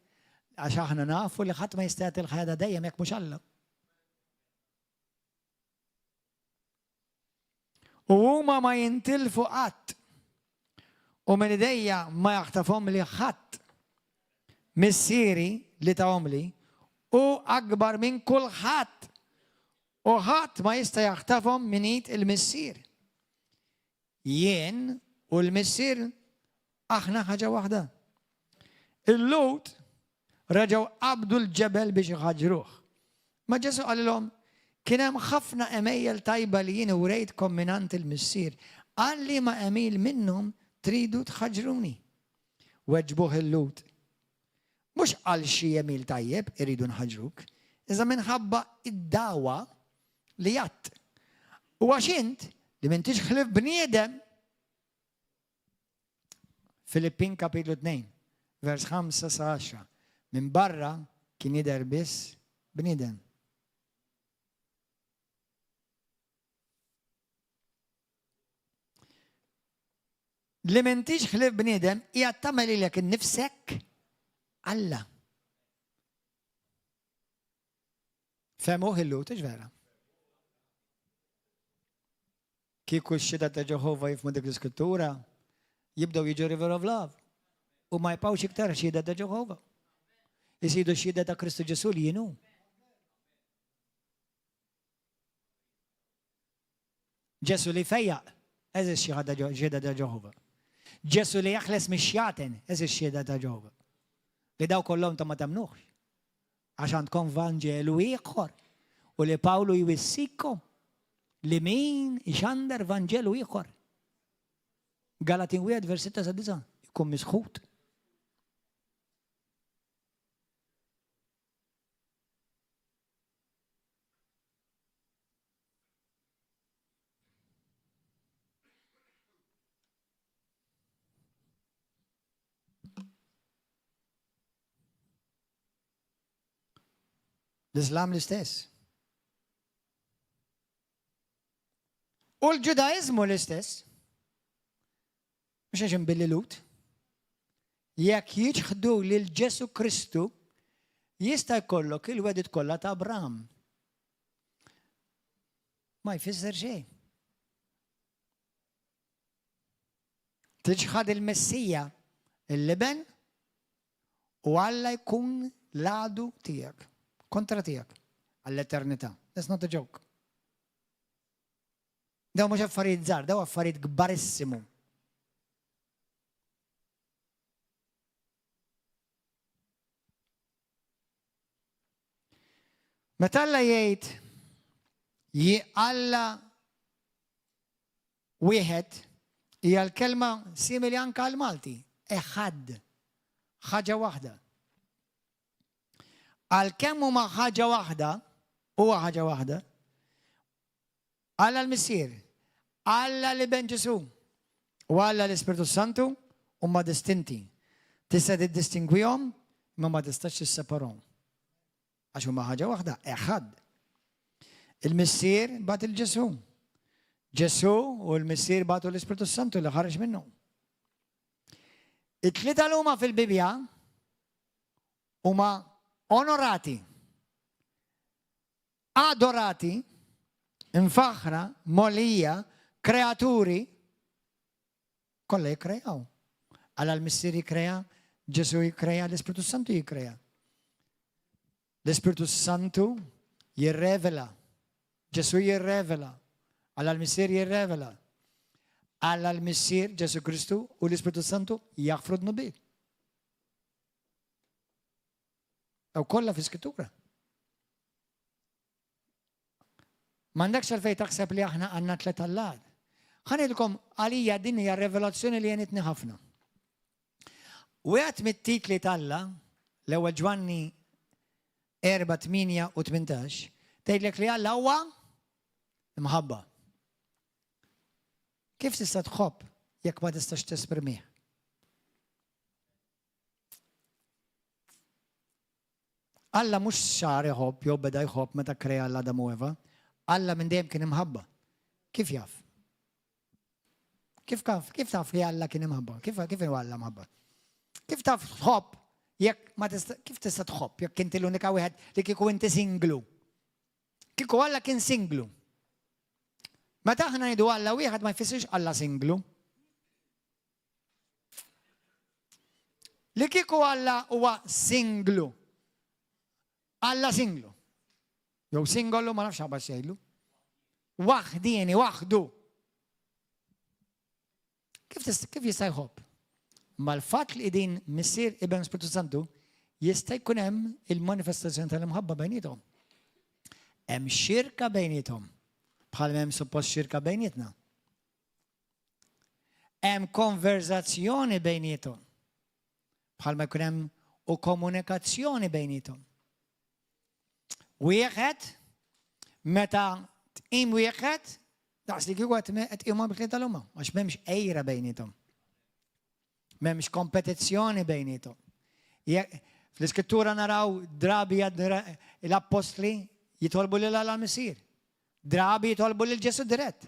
Speaker 1: għax aħna nafu li ħadd ma jista' jagħti l-ħajja ta' dejjem jekk mhux Alla. U huma ma jintilfu qatt. U minn idejja ma jaħtafhomli ħadd. Missieri li tahomli hu akbar minn kulħadd u ħadd ma jista' jaħtafhom minn id il-Missier. Jien u l-Missier aħna ħaġa waħda. Il-Lhud reġgħu qabdu l-ġebel biex iħaġġruh. Ma Ġesù qalilhom, Kien hemm ħafna għemejjel tajba li jien urejtkom mingħand il-Missier. Għal liema għemil minnhom tridu tħaġġruni? Weġbuh il-Lhud, Mhux għal xi għemil tajjeb irridu nħaġġruk, iżda minħabba d-dagħwa li għadt. U għax int, li m'intix ħlief bniedem, Filippin kapitlu 2, vers 5 sa 10. Minn barra kien jidher biss bniedem. Li m'intix ħlief bniedem qiegħed tagħmel lilek innifsek Alla. Fehmuh il-Lhud, vera. Kieku x-Xhieda ta' Ġeħova jifhmu dik l-iskrittura, jibdew jiġu River of Love. U ma jibqgħux iktar xhieda ta' Ġeħova. Isidu xhieda ta' Kristu Ġesù li jienu. Ġesù li fejjaq, eżis xhieda ta' Ġeħova. Ġesù li jaħles mix-xjaten, eżis xhieda ta' Ġeħova. Li daw kollhom ta' ma temnuhx. Għax għandkom vanġelu ieħor u li Pawlu jwissikom li min ixandar vanġelu ieħor. Galatin 1 vers 6 sa 9 ikun misħut. L-Islam l-istess. U l-Ġudaizmu l-istess. Mhux għax inbilli Lut. Jekk jiċħdu lil Ġesu Kristu, jista' jkollok il-wedit kollha ta' Abraham. Ma jfisser xejn. Tiċħad il-Messija, il-Liben, u Alla jkun l-għadu tiegħek, kontra tiegħek, għall-eternità. That's not a joke. Daw mhux affarijiet żgħar, daw affarijiet kbarissimu. Meta Alla jgħid Alla wieħed hija l-kelma simili anke għal Malti, eħad, ħaġa waħda. Għalkemm huma ħaġa waħda, huwa ħaġa waħda, Alla l-Missier, Alla l-Iben Ġesù u Alla l-Ispirtu Santu huma distinti. Tista' tiddistingwihom imma ma tistax tisseparhom. Għax huma ħaġa waħda, eħad. Il-Missier bagħat il Ġesù. Ġesù u l-Missier bagħtu l-Ispirtu Santu li ħareġ minnu. It-tlieta l huma fil-Bibja huma onorati Adorati, imfaħħra, mogħlija, kreaturi, kollha jikkreaw. Alla l-Missier jikkrea, Ġesù jikkrea, l-Ispirtu Santu jikkrea. L-Ispirtu Santu jirrevela, Ġesù jirrevela, Alla l-Missier jirrevela. Alla l-Missier, Ġesù Kristu u l-Ispirtu Santu jaħfru dnubiet. Daw kollha fi skrittura. M'għandekx għalfejn taħseb li aħna għandna tlet allat. Ħa ngħidilkom għalija din hija revelazzjoni li għenitni ħafna. Wieħed mit-titli t'Alla, l-ewwel Ġwanni 4, 8 u 18, tgħidlek li Alla huwa imħabba. Kif tista' tħobb jekk ma tistax tesprimih? Alla mhux sar iħobb jew beda jħobb meta kkrea 'l Adam u Eva. Alla minn dejjem kien imħabba. Kif jaf? Kif kaf, kif taf li Alla kien imħabba? Kif kif hu Alla mħabba? Kif taf tħobb jekk ma tista' kif tista' tħobb jekk inti l-unika wieħed li kieku inti singlu? Kieku Alla kien singlu. Meta aħna ngħidu Alla wieħed ma jfissirx Alla singlu. Li kieku Alla huwa singlu. Alla singlu. Jew singolu ma nafx ħabba xejlu. Waħdieni, waħdu. Kif kif jista' jħobb? Mal-fatt li din Missier Iben Spiritu Santu jista' jkun hemm il-manifestazzjoni tal-imħabba bejniethom. Hemm xirka bejniethom. Bħal hemm suppost xirka bejnietna. Hemm konverżazzjoni bejniethom. Bħalma jkun hemm u komunikazzjoni bejniethom. Wieħed meta tqim wieħed daqs li kieku qed tqimhom bi tal-huma, għax m'hemmx ejra bejniethom. M'hemmx kompetizzjoni bejniethom. Fl-iskrittura naraw drabi l-appostli jitolbu lil Alla l-Missier. Drabi jitolbu lil Ġesu dirett.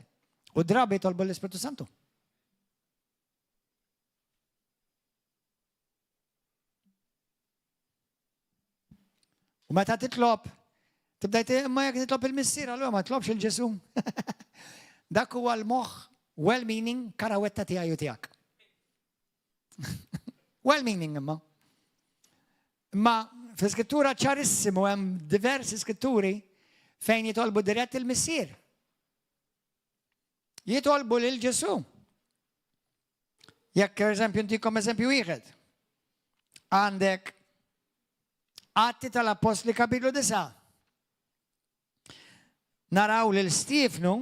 Speaker 1: U drabi jitolbu l-Ispirtu Santu. U meta titlob, tibda imma jekk titlob il-missier, allura ma tlobx il-Ġesu. Dak huwa l-moħħ well-meaning karawetta tiegħi u tiegħek. Well meaning imma. Imma fl-iskrittura ċarissimu hemm diversi skritturi fejn jitolbu dirett il-missier. Jitolbu lil Ġesu. Jekk eżempju ntikom eżempju wieħed. Għandek Atti tal-Appostli kapitlu 9. Naraw lil Stiefnu,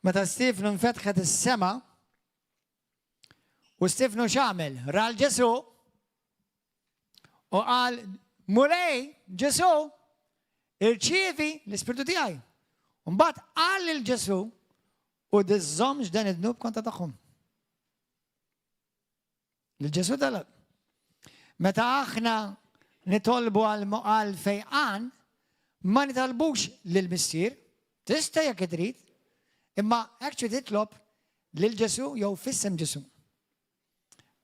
Speaker 1: meta Stiefnu nfetħet is-sema, u Stiefnu x'għamel? Ra l Ġesu u qal, Mulej, Ġesu, irċievi l-ispirtu tiegħi. Mbagħad qal lil Ġesu u diżżommx dan id-dnub kontra tagħhom. Lil Ġesu talab. Meta aħna nitolbu għal fejqan, ma nitalbux lil missier, tista' jekk trid, imma actually titlob lil Ġesu jew f'isem Ġesu.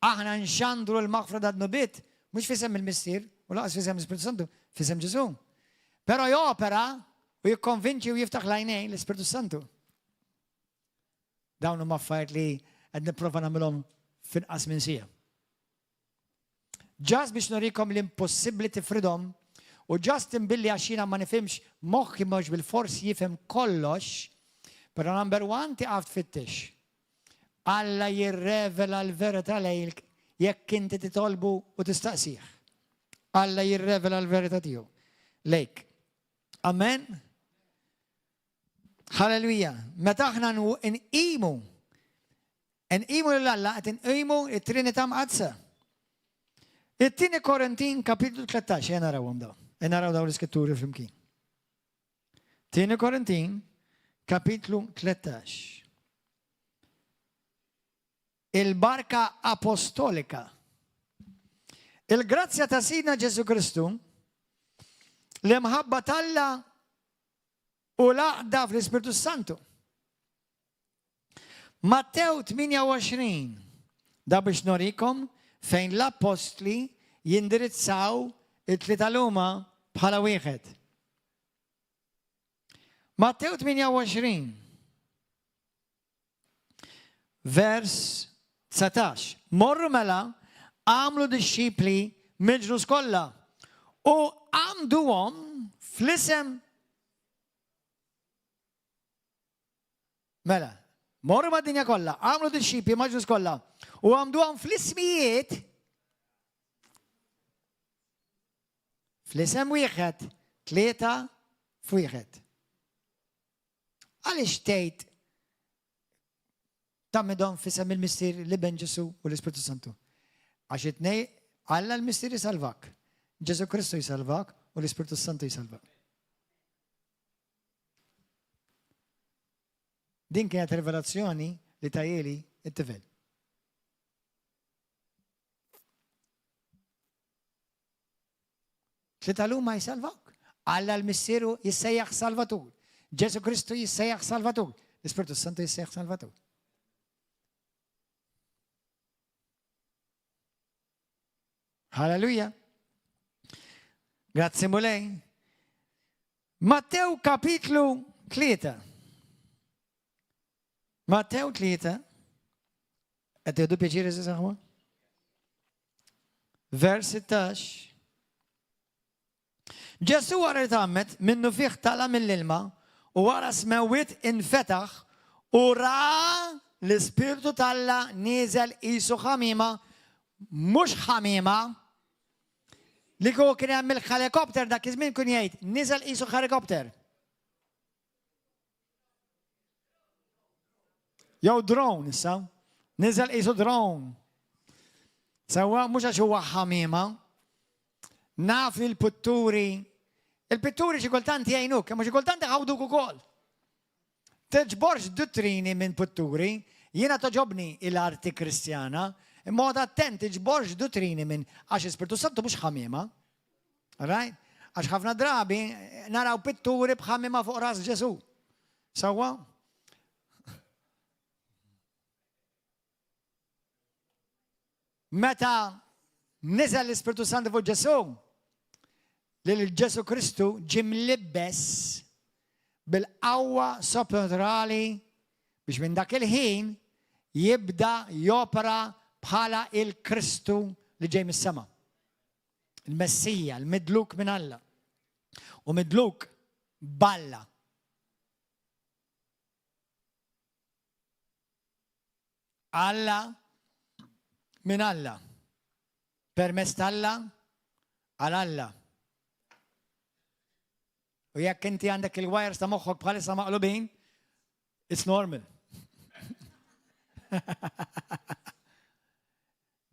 Speaker 1: Aħna nxandru l-maħfra ta' dnubiet mhux f'isem il-Missier u lanqas f'isem l-Ispirtu Santu, f'isem Ġesu. Però jopera u jikkonvinċi u jiftaħ l-għajnejn l-Ispirtu Santu. Dawn huma affarijiet li qed nipprova nagħmilhom f'inqas minn siegħa. Ġast biex nurikom l-impossibbli tifridhom u ġast imbilli għax jiena ma nifhimx moħħi mhux bil-fors jifhem kollox, però number one tiqaf tfittex. Alla jirrevela l-verità lejlk jekk inti titolbu u tistaqsih. Alla jirrevela l-verità tiegħu lejk. Amen. Halleluja. Meta aħna nqimu, nqimu lil Alla qed nqimu it-Trinità Mqaddsa. It-tieni Korintin kapitlu 13, ejja narawhom daw. Ejja naraw daw l-iskritturi flimkien. Tieni Korintin kapitlu 13. Il-barka apostolika. Il-grazzja ta' Sidna Ġesu Kristu, l-imħabba t'Alla u l-għaqda fl-Ispirtu Santu. Mattew 28, da biex norikom fejn l-appostli jindirizzaw it-tlieta l-huma bħala wieħed. Mattew 28, vers 19. Morru mela, għamlu dixxipli mill-ġnus kollha u għamduhom fl-isem Mela, morru mad-dinja kollha, għamlu dixxipli mal-ġnus kollha u għamduhom fl-ismijiet fl-isem wieħed, tlieta f'wieħed. Għaliex tgħid tgħammidhom f'isem il-Missier, l-Iben Ġesù u l-Ispirtu Santu? Għax it-tnej Alla l-Missier jsalvak, Ġesù Kristu jsalvak u l-Ispirtu Santu jsalvak. Din kienet rivelazzjoni li tajjeli it-tifel. Tlieta l-huma jsalvawk. Alla l-Missieru jissejjaħ Salvatur. Ġesu Kristu jissejjaħ Salvatur. L-Ispirtu Santu jissejjaħ Salvatur. Halleluja. Grazzi Mulej. Mattew kapitlu 3. Mattew 3. Qed tieħdu pjaċir saħwa? Vers 16. Ġesu wara li tgħammed minnu fih tala mill-ilma u wara smewwiet infetaħ u ra l-Ispirtu t'Alla nieżel qisu ħamima, mhux ħamima, li kieku kien hemm il-ħelikopter dak iż-żmien kien jgħid niżel qisu ħelikopter. Jew drone issa. Niżel qisu drone. Sewwa mhux għax huwa ħamiema. Naf li l-pitturi, il-pitturi xi kultant jgħinuk, imma xi kultant iħawduk ukoll. Tiġborx duttrini minn pitturi, jiena toġobni il-arti Kristjana, imma oqgħod attent tiġborx duttrini minn għax Ispirtu Santu mhux ħamiema. Right? Għax ħafna drabi naraw pitturi b'ħamima fuq ras Ġesu. Sewwa? Meta niżel l-Ispirtu Santu fuq Ġesu, lil Ġesu Kristu ġie mlibbes bil-qawwa sopranaturali biex minn dak il-ħin jibda jopera bħala il-Kristu. li ġej mis-sema. Il-Messija, il-midluk minn Alla. U midluk b'Alla. Alla minn Alla. Permezz t'Alla għal Alla. U jekk inti għandek il-wires ta' moħħok bħalissa maqlubin, it's normal.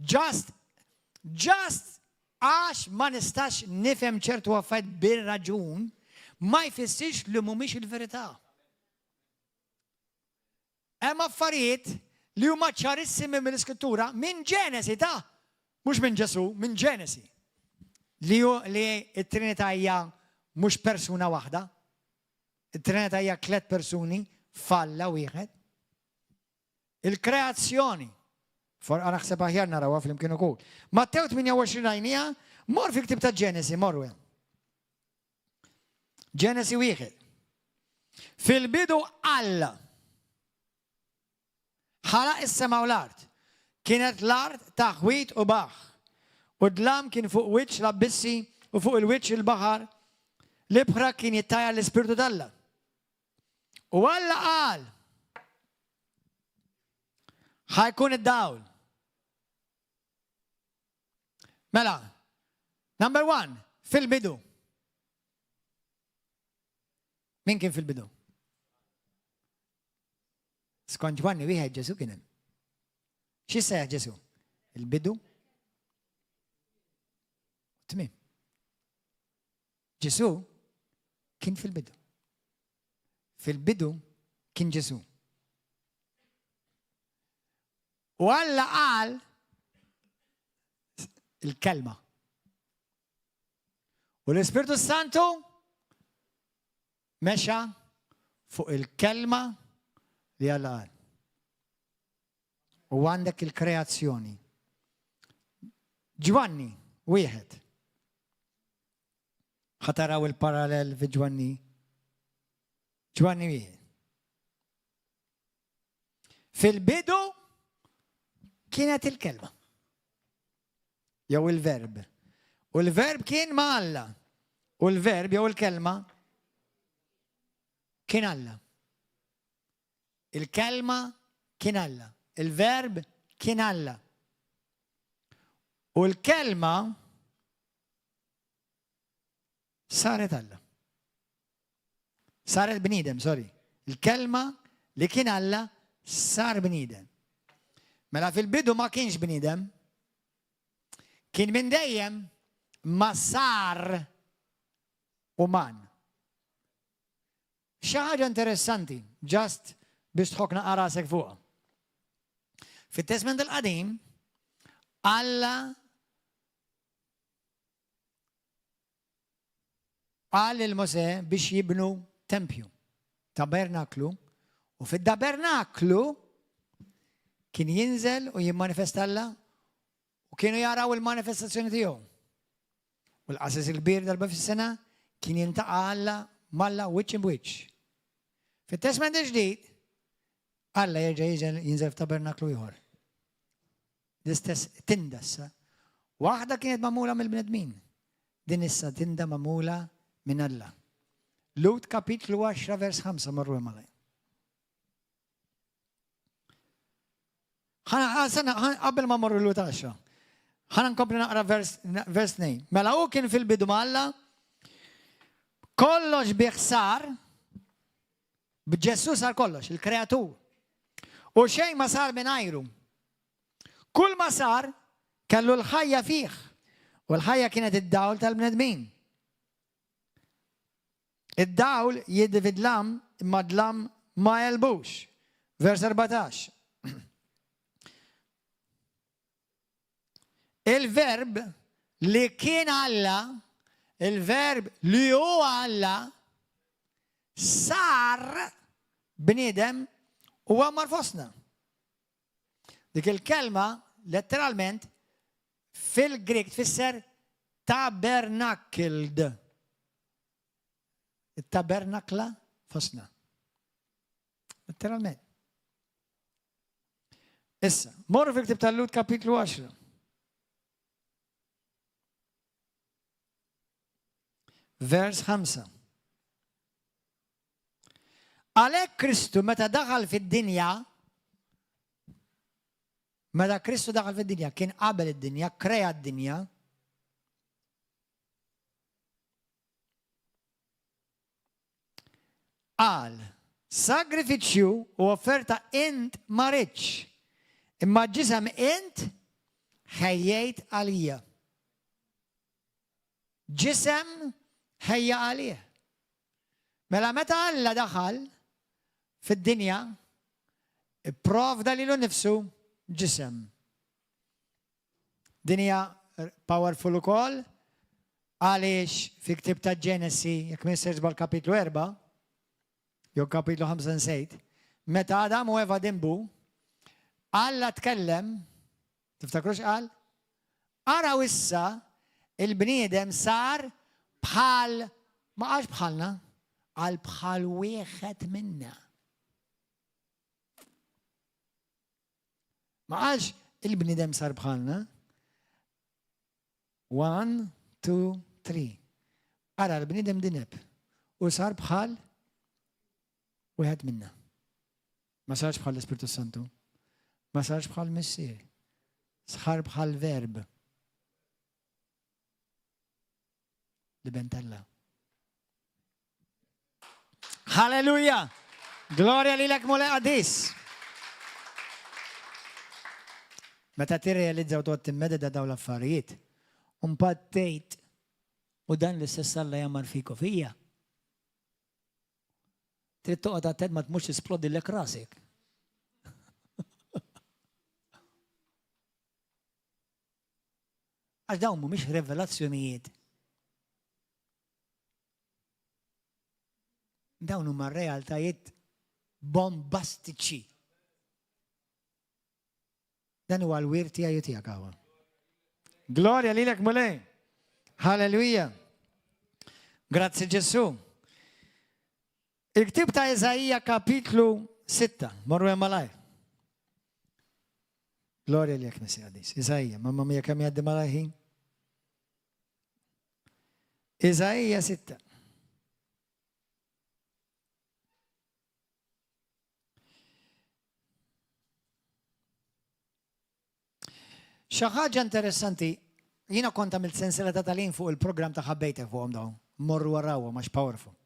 Speaker 1: Just, just għax ma nistax nifhem ċertu affarijiet bir-raġun, ma jfissirx li mhumiex il-verità. Hemm affarijiet li huma ċarissimi mill-Iskrittura minn Ġenesi ta' mhux minn Ġesù, minn Ġenesi. Li hu li t-Trinità hija mhux persuna waħda. It-Trinità hija tliet persuni f'Alla wieħed. Il-kreazzjoni. Forqa naħseb aħjar narawha flimkien ukoll. Mattew 28 rajniha, mor fil-ktieb ta' Ġenesi, morru hemm. Ġenesi wieħed. Fil-bidu Alla ħalaq is-sema u l-art. Kienet l-art ta' ħwit u baħħ. U d-dlam kien fuq wiċċ l-abbissi u fuq il-wiċċ il-baħar. L-ibħra kien jittajjar l-Ispirtu t'Alla. U Alla qal, ħa jkun id-dawl. Mela, number one, fil-bidu. Min kien fil-bidu? Skont Ġwanni wieħed Ġesu kien hemm. Xi sejjaħ Ġesu? Il-bidu? Tmiem. Ġesu kien fil-bidu. Fil-bidu kien Ġesu. U Alla qal il-kelma. U l-Ispirtu Santu mexa fuq il-kelma li Alla qal. U għandek il-kreazzjoni. Ġwanni, wieħed. Ħataraw il-parallel fi Ġwanni. Ġwanni wieħed. Fil-bidu kienet il-kelma. Jew il-verb. U l-verb kien ma' Alla. U l-verb jew il-kelma kien Alla. Il-kelma kien Alla. Il-verb kien Alla. U l-kelma saret Alla. Saret bniedem, sorry. Il-kelma li kien Alla sar bniedem. Mela fil-bidu ma kienx bniedem. Kien minn dejjem ma sar uman. Xi ħaġa interessanti, just biex tħokk naqra rasek fuqha. Fit-Testment il-Qadim, Alla qal lil Mosè biex jibnu tempju, tabernaklu, u fid-tabernaklu kien jinżel u jimmanifesta Alla u kienu jaraw il-manifestazzjoni tiegħu. U l-qasis il-kbir darba fis-sena kien jiltaqa' Alla m'Alla wiċċ imb'wiċċ. Fit-Testment il-Ġdid, Alla jerġa' jinżel f'tabernaklu ieħor. L-istess tinda issa. Waħda kienet magħmula mill-bnedmin. Din issa tinda magħmula minn Alla. Lut kapitlu 10 vers 5 marru malaj. Qabel ma morru l 10. Ħana nkompli naqra vers 2. Mela hu kien fil-bidu ma' Alla, kollox bih sar, b'Ġesù sar kollox, il-kreatur. U xejn ma sar minn għajru. Kull ma sar kellu l-ħajja fih, u l-ħajja kienet id-dawl tal-bnedmin. Id-dawl jiddi fid-dlam imma d-dlam ma għelbux. Vers 14. Il-verb li kien Alla, il-verb li hu Alla, sar bniedem u għammar fostna. Dik il-kelma letteralment fil-Grik tfisser tabernacled. It-tabernakla fostna. Letteralment. Issa, morru fil-ktib tal-Lut kapitlu 10. Vers 5. Għalhekk Kristu meta daħal fid-dinja, meta Kristu daħal fid-dinja, kien qabel id-dinja, krea d-dinja, Qal, Sagrifiċċju u offerta int ma ridtx, imma ġisem int ħejjejt għalija. Ġisem ħejja għalih. Mela meta Alla daħal fid-dinja, ipprovda lilu nnifsu ġisem. Din hija powerful ukoll għaliex fi ktib ta' Ġenesi, jekk m'iniex żball kapitlu 4, jew kapitlu 5 nsejt, meta Adam u Eva dinbu, Alla tkellem, tiftakru x'qal? Araw issa il-bniedem sar bħal ma qalx bħalna, qal bħal wieħed minna. Ma qalx il-bniedem sar bħalna. One, two, three. Ara l-bniedem dineb u sar bħal wieħed minna. Ma sarx bħal l-Ispirtu Santu. Ma sarx bħal missier. Sar bħal verb. L-Iben t'Alla. Halleluja! Glorja lilek Mulej Qaddis! Meta tirrealizza u toqgħod timmedita dawn l-affarijiet, u mbagħad tgħid u dan l-istess Alla jagħmar fik u fija. Trid toqgħod attent ma tmurx tisplodilek rasek. Għax dawn mhumiex revelazzjonijiet. Dawn huma realtajiet bombastiċi. Dan huwa l-wirt tiegħi u tiegħek hawn. Glorja lilek Mulej. Halleluja. Grazzi Ġesu. Il-ktib ta' Iżaija kapitlu 6, morru hemm malajr. Glorja lilek Messija Qaddis. Iżaija, mamma mia kemm jgħaddi malajr ħin. Iżaija 6. Xi ħaġa interessanti, jiena kont għamilt sensiela ta' tagħlim fuq il-programm ta' ħabbejtek fuqhom dawn, morru warawhom għax powerful.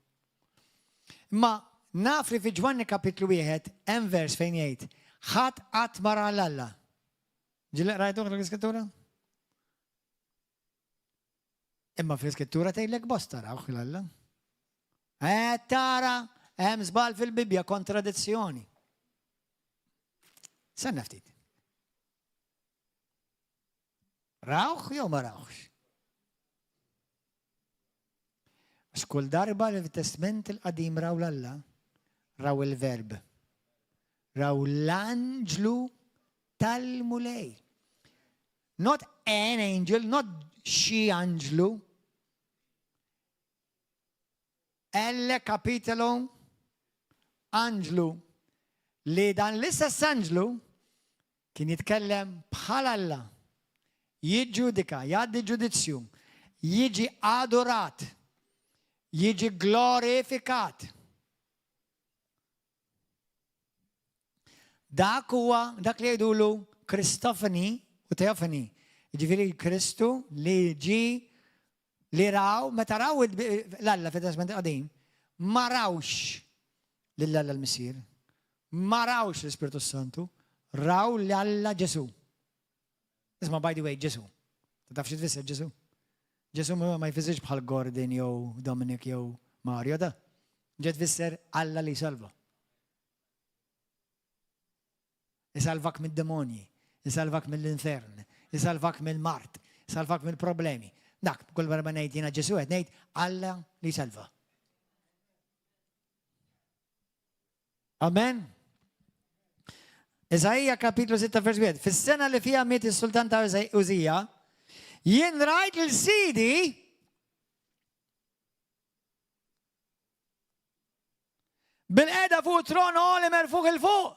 Speaker 1: Imma naf li fi Ġwanni kapitlu wieħed hemm vers fejn jgħid ħadd qatt ma ra 'l Alla. Ġieli qrajtuh l-iskrittura? Imma fl-iskrittura tgħidlek bosta rawh 'l Alla. Eh tara hemm żball fil-Bibbja kontradizzjoni. Sanna ftit. Rawh jew ma rawhx? Għax kull darba li fit-Testment il-Qadim raw l-Alla, raw il-Verb. Raw l-anġlu tal-Mulej. Not an angel, not xi anġlu. L kapitolu anġlu li dan l-istess anġlu kien jitkellem bħal Alla, jiġġudika, jgħaddi ġudizzju, jiġi adorat, jiġi glorifikat. Dak huwa dak li jgħidulu Kristofani u Teofani. Jiġifieri Kristu li ġi li raw, meta raw l-Alla fit-Testament Qadim, ma rawx lil Alla l-Missier, ma rawx l-Ispirtu Santu, raw l-Alla Ġesu. Isma' by the way, Ġesu. Taf xi tfisser Ġesu? Ġesu ma jfissirx bħal Gordon jew Dominic jew Mario da. Ġe tfisser Alla li jsalva. Isalvak mid-demonji, isalvak mill-infern, isalvak mill-mard, isalvak mill-problemi. Dak, kull darba ngħid jiena Ġesu qed ngħid Alla li jsalva. Amen. Iżaija kapitlu 6 vers 1. Fis-sena li fiha miet is-sultan ta' Użija, jien rajt lil sidi Bil-qeda fuq tron għoli merfuħ 'il fuq.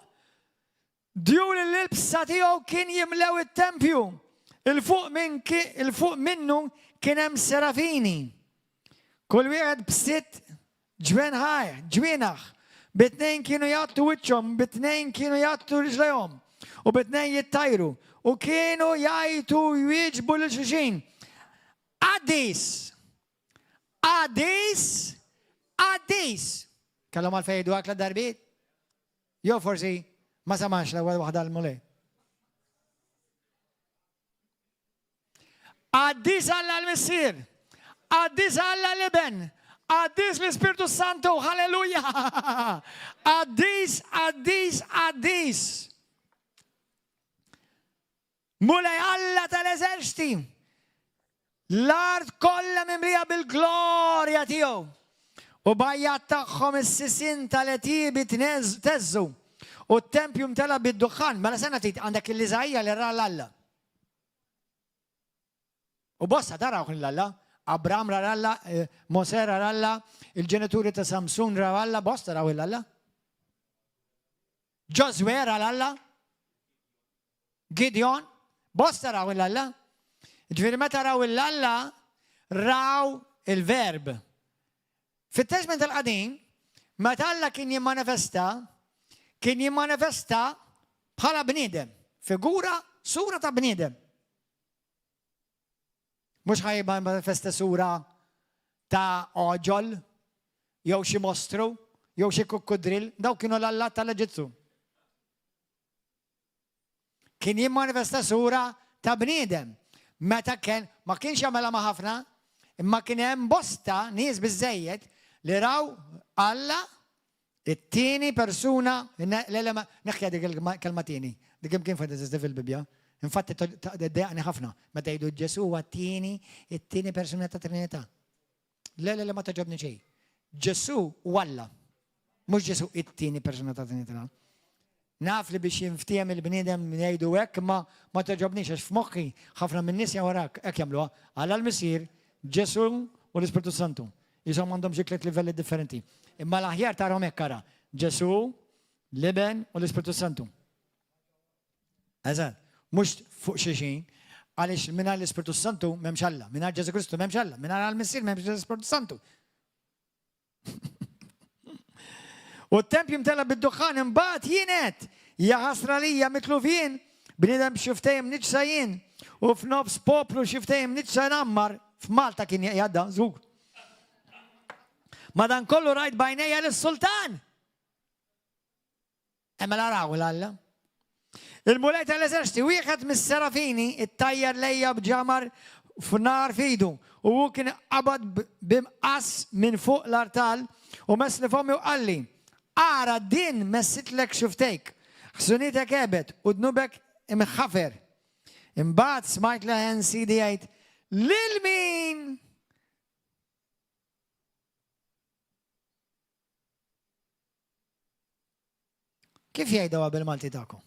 Speaker 1: Djul l-ilbsa tiegħu kien jimlew it-tempju. Il fuq minn il fuq minnu kien hemm serafini. Kull wieħed b'sitt ġwenħaj, ġwienaħ, bi tnejn kienu jgħattu wiċċhom, bi tnejn kienu jgħattu riġlejhom, u bi tnejn jittajru, u kienu jgħajtu jwieġbu lil xulxin. Qaddis! Qaddis! Qaddis! Kellhom għalfejn jgħidu hekk darbiet? Jew forsi ma samax l-ewwel waħda l-Mulej. Qaddis Alla l-Missier, Qaddis Alla l-Iben, Qaddis l-Ispirtu Santu, Halleluja! Qaddis, qaddis, qaddis. Mulej Alla tal-eżerċti, l-art kollha mimlija bil-glorja tiegħu. U b'għajjat tagħhom is-sisien tal-għetiebi theżżu, u t-tempju mtela bid-duħħan. Mela sena ftit għandek l-Iżaija li ra 'l Alla. U bosta tarawh 'l Alla. Abram ra 'l Alla, eh, Mosè ra 'l Alla, il-ġenituri ta' Samsun raw Alla, bosta raw 'l Alla. Ġożwè ra 'l Alla. Gideon, bosta raw 'l Alla. Ġifieri meta raw 'l Alla, raw il-verb. Fit-Testment il-Qadim, meta Alla kien jimmanifesta, kien jimmanifesta bħala bniedem, figura, sura ta' bniedem. Mhux ħa jimmanifesta sura ta' għoġol, jew xi mostru, jew xi kukkudrill, dawk kienu l-allat tal-Eġittu. Kien jimmanifesta sura ta' bniedem. Meta kien, ma kienx jagħmilha ma' ħafna, imma kien hemm bosta nies biżżejjed li raw Alla it-tieni persuna, neħħiha dik il-kelma tieni, dik imkien fejn teżisti fil-Bibbja. Infatti ddejjaqni ħafna meta jgħidu Ġesù huwa t-tieni, it-tieni persuna ta' Trinità. Le, le, le, ma togħġobni xejn. Ġesù hu Alla. Mhux Ġesù it-tieni persuna ta' Trinità. Naf li biex jinftiehem il-bniedem ngħidu hekk imma ma togħġobnix għax f'moħħi ħafna min-nies warak hekk jagħmluha. Alla l-Missier, Ġesù u l-Ispirtu Santu. Qishom għandhom xi tliet livelli differenti. Imma l-aħjar tarahom hekk ara. Ġesù, l-Iben u l-Ispirtu Santu. Eżatt. Mhux fuq xulxin, għaliex mingħajr l-Ispirtu Santu m'hemmx Alla, mingħajr Ġesù Kristu m'hemmx Alla, mingħajr għall-Missier m'hemmx l-Ispirtu Santu. U t-tempju mtela bid-duħħan imbagħad jien għedt, ja ħasra lija mitluf jien, bniedem b'xiftejn mniġġsa jien, u f'nofs poplu xiftejn mniġġsa ngħammar, f'Malta kien jgħadda, żgur. Madankollu rajt b'għajnejja lis-sultan. Mela raw 'l Alla. Il-Mulej tal-eżerċti, wieħed mis-serafini, ittajjar lejja b'ġamar f'nar f'idu, u hu kien qabad b'imqass minn fuq l-artal u messli fommi u qalli, Ara din messitlek xufftejk, ħsunitek għebet u dnubek imħafer. Imbagħad smajt leħen Sidi jgħid, Lil min? Kif jgħidha bil-Malti tagħkom?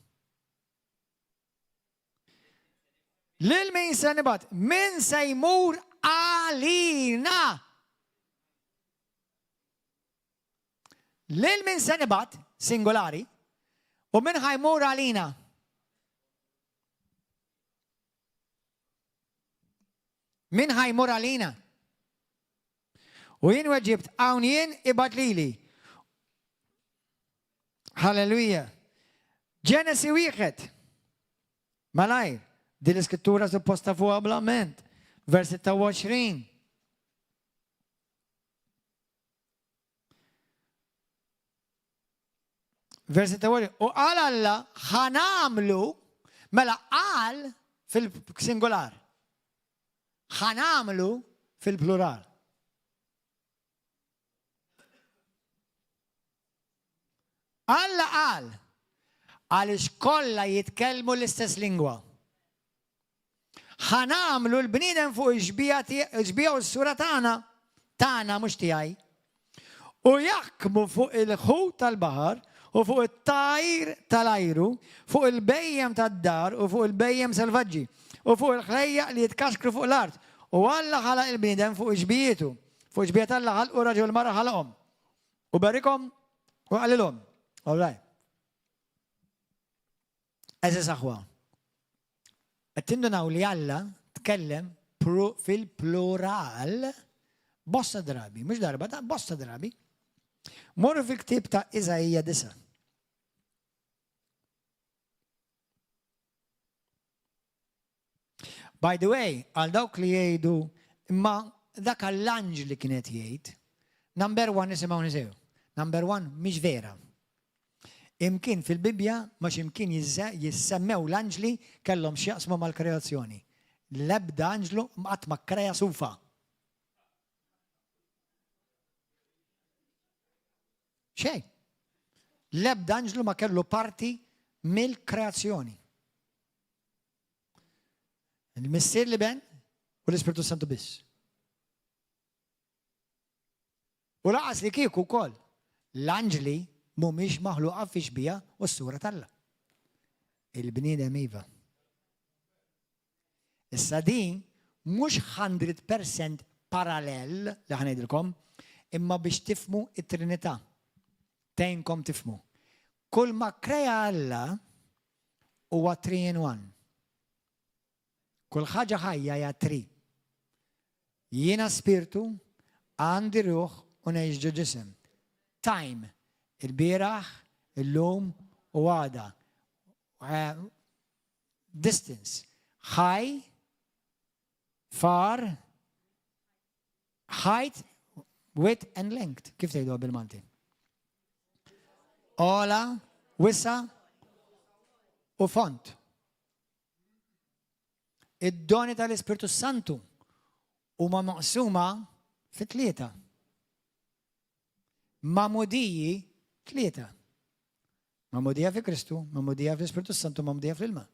Speaker 1: Lil min se nibgħat? Min se jmur għalina? Lil min se nibgħat, singolari, u min ħa jmur għalina? Min ħa jmur għalina? U jien weġibt, hawn jien ibgħat lili. Halleluja. Ġenesi wieħed. Malajr, din l-iskrittura supposta fuqha bl-amment. Vers 26. Vers 26. U qal Alla ħanamlu, mela qal fil-singular. Ħa nagħmlu fil-plural. Alla qal, għaliex kollha jitkellmu l-istess lingwa. Ħa nagħmlu l-bniedem fuq ix-xbieha u s-sura tagħna, tagħna mhux tiegħi. U jaħkmu fuq il-ħut tal-baħar u fuq it-tajr tal-ajru, fuq il-bhejjem tad-dar u fuq il-bhejjem selvaġġi, u fuq il-ħlejjaq li jitkaxkru fuq l-art. U Alla ħalaq il-bniedem fuq xbijietu. Fuq xbija t'Alla ħalqu raġel u mara ħalaqhom. U berikhom u qalilhom. All right. Għeżież aħwa, qed tindunaw li Alla tkellem fil-plural Bosta drabi, mhux darba, ta' bosta drabi. Morru fil-ktieb ta' Iżaija disa'. By the way, għal dawk li jgħidu imma dak għall-anġli kien qed jgħid. Number one isimgħu sew. Number one mhix vera. Imkien fil-Bibbja ma x'imkien jissemmew l-anġli kellhom x'jaqsmu mal-kreazzjoni. L-ebda anġlu qatt ma kkrea sufa. Xejn. L-ebda anġlu ma kellu parti mill-kreazzjoni. Il-Missier l-Iben u l-Ispirtu Santu biss. U laqas li kieku wkoll l-anġli mhumiex maħluqa fi xbieha u s-sura t'Alla. Il-bniedem iva. Issa din mhux 100% parallel li ħa ngħidilkom, imma biex tifhmu t-Trinità. Tgħinkom tifhmu. Kull ma kkrea Alla huwa three in one. Kull ħaġa ħajja hija three. Jiena spirtu, għandi ruħ u ngħix ġo ġisem. Time, il-bieraħ, illum u għada. Distance, high, far, height, width and length. Kif tgħiduha bil-Malti? Ola, wisa u font. Id-doni tal-Ispirtu Santu huma maqsuma fi tlieta. Magħmudiji tlieta. Magħmudija fi Kristu, magħmudija fl-Ispirtu Santu, magħmudija fl-ilma.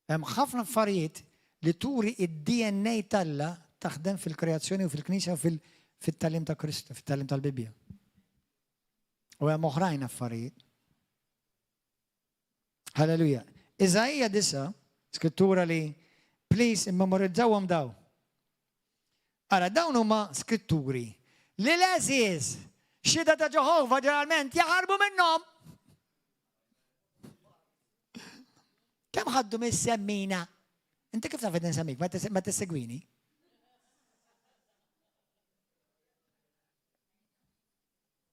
Speaker 1: Hemm ħafna affarijiet li turi id-DNA t'Alla taħdem fil-kreazzjoni u fil-Knisja u fit-tagħlim ta' Kristu, fit-tagħlim tal-Bibbja. U hemm oħrajn affarijiet. Halleluja. Iżaija disa, skrittura li please immemorizzawhom daw. Ara, dawn huma skritturi li l-eżiż xhieda ta' Ġeħova ġeneralment jaħarbu minnhom. Kemm ħaddu mis-semmina? Inti kif taf qed insemmik, ma tissegwini?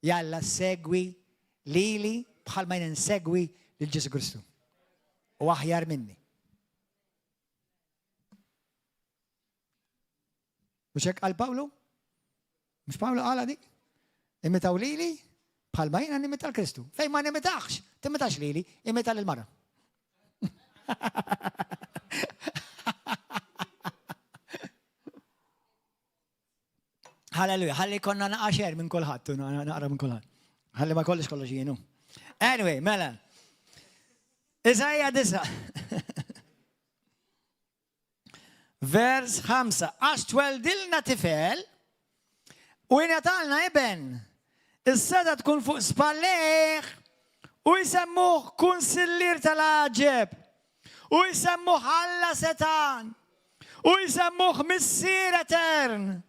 Speaker 1: Jalla segwi lili bħalma jien insegwi lil Ġesu Kristu. U aħjar minni. Mhux hekk qal Pawlu? Mhux Pawlu qala dik? Imitaw lili bħalma jiena nimita l-Kristu. Fejn ma nimitax, timitax lili, imita lil mara. Halleluja, ħalli konna naqa xer minn kulħadd, naqra minn kulħadd. Ħalli ma kollix kollox jienu. Anyway, mela. Iżajja disa. Vers 5. Għax tweldilna tifel u jingħatalna iben. Is-seda tkun fuq spallejh u jsemmuh kunsillier tal-għaġeb u jsemmuh Alla setan u jsemmuh Missier etern.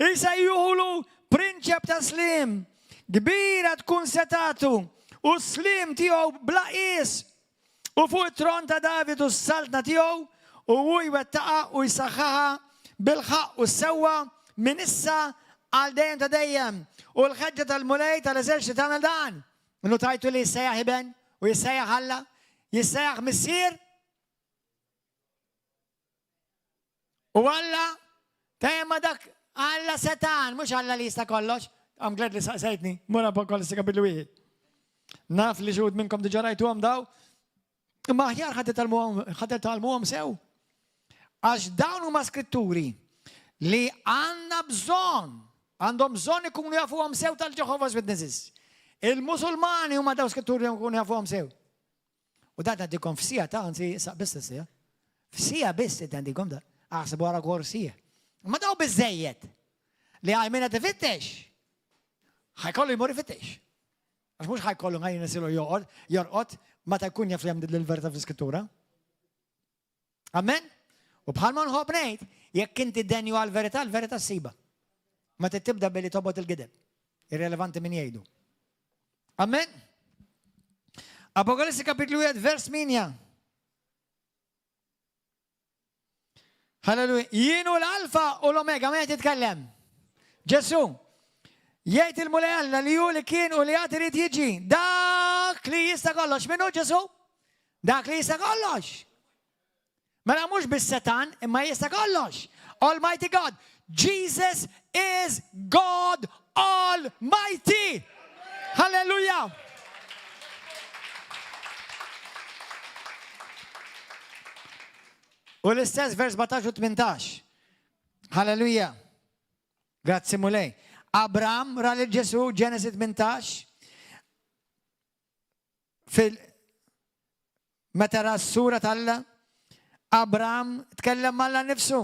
Speaker 1: Isejjuhulu prinċep ta' slim. Kbira tkun setatu u s-slim tiegħu bla qies U fuq it-tron ta' David u s-saltna tiegħu, u hu jwettaqha u jsaħħaħha bil-ħaqq u s-sewwa minn issa għal dejjem ta' dejjem. U l-ħeġġa tal-Mulej tal-eżerċti tagħmel dan. Innutajtu li jissejjaħ Iben u jissejjaħ Alla, jissejjaħ Missier U Alla, tema dak Alla setan, mhux Alla li jista' kollox. I'm glad li saqsejtni, mura Apokalisse kapitlu wieħed. Naf li xud minnkom diġà rajtuhom daw, imma aħjar ħadd tgħallmuhom sew. Għax dawn huma skritturi li għandna bżonn, għandhom bżonn ikunu jafuhom sew tal-Jehovah's Witnesses. Il-Musulmani huma daw skritturi jkunu jafuhom sew. U dan għaddikom f'sija ta' anzi saq biss sija. F'sija biss għandikom da. Aħseb wara kor sija. Ma daw biżejjed li għal minna tifittex. Ħajkollu jmur ifittex. Għax mhux ħajkollu ħajn nisilu joqgħod, jorqod meta jkun jaf li hemm l-verità fl-iskrittura. Amen? U bħalma nħobb ngħid, jekk inti denju għal-verità, l-verità ssiba. Ma tibda billi tobgħod il-gideb. Irrelevanti min jgħidu. Amen? Apokalissi kapitlu 1, vers 8. Halleluja. Jien hu l-Alfa u l-Omega, ma qed jitkellem. Ġesu, jgħid il-Mulej Alla li hu li kien u li għad irid jiġi. Dak li jista' kollox. Min hu Ġesu? Dak li jista' kollox. Mela mhux biss setan, imma jista' kollox. Almighty God. Jesus is God Almighty. Hallelujah. U l-istess vers 17 u 18. Halleluja. Grazzi Mulej. Abram ra lil Ġesu, Ġenesi 18. Fil meta ra s-sura t'Alla, Abram tkellem m'Alla nifsu.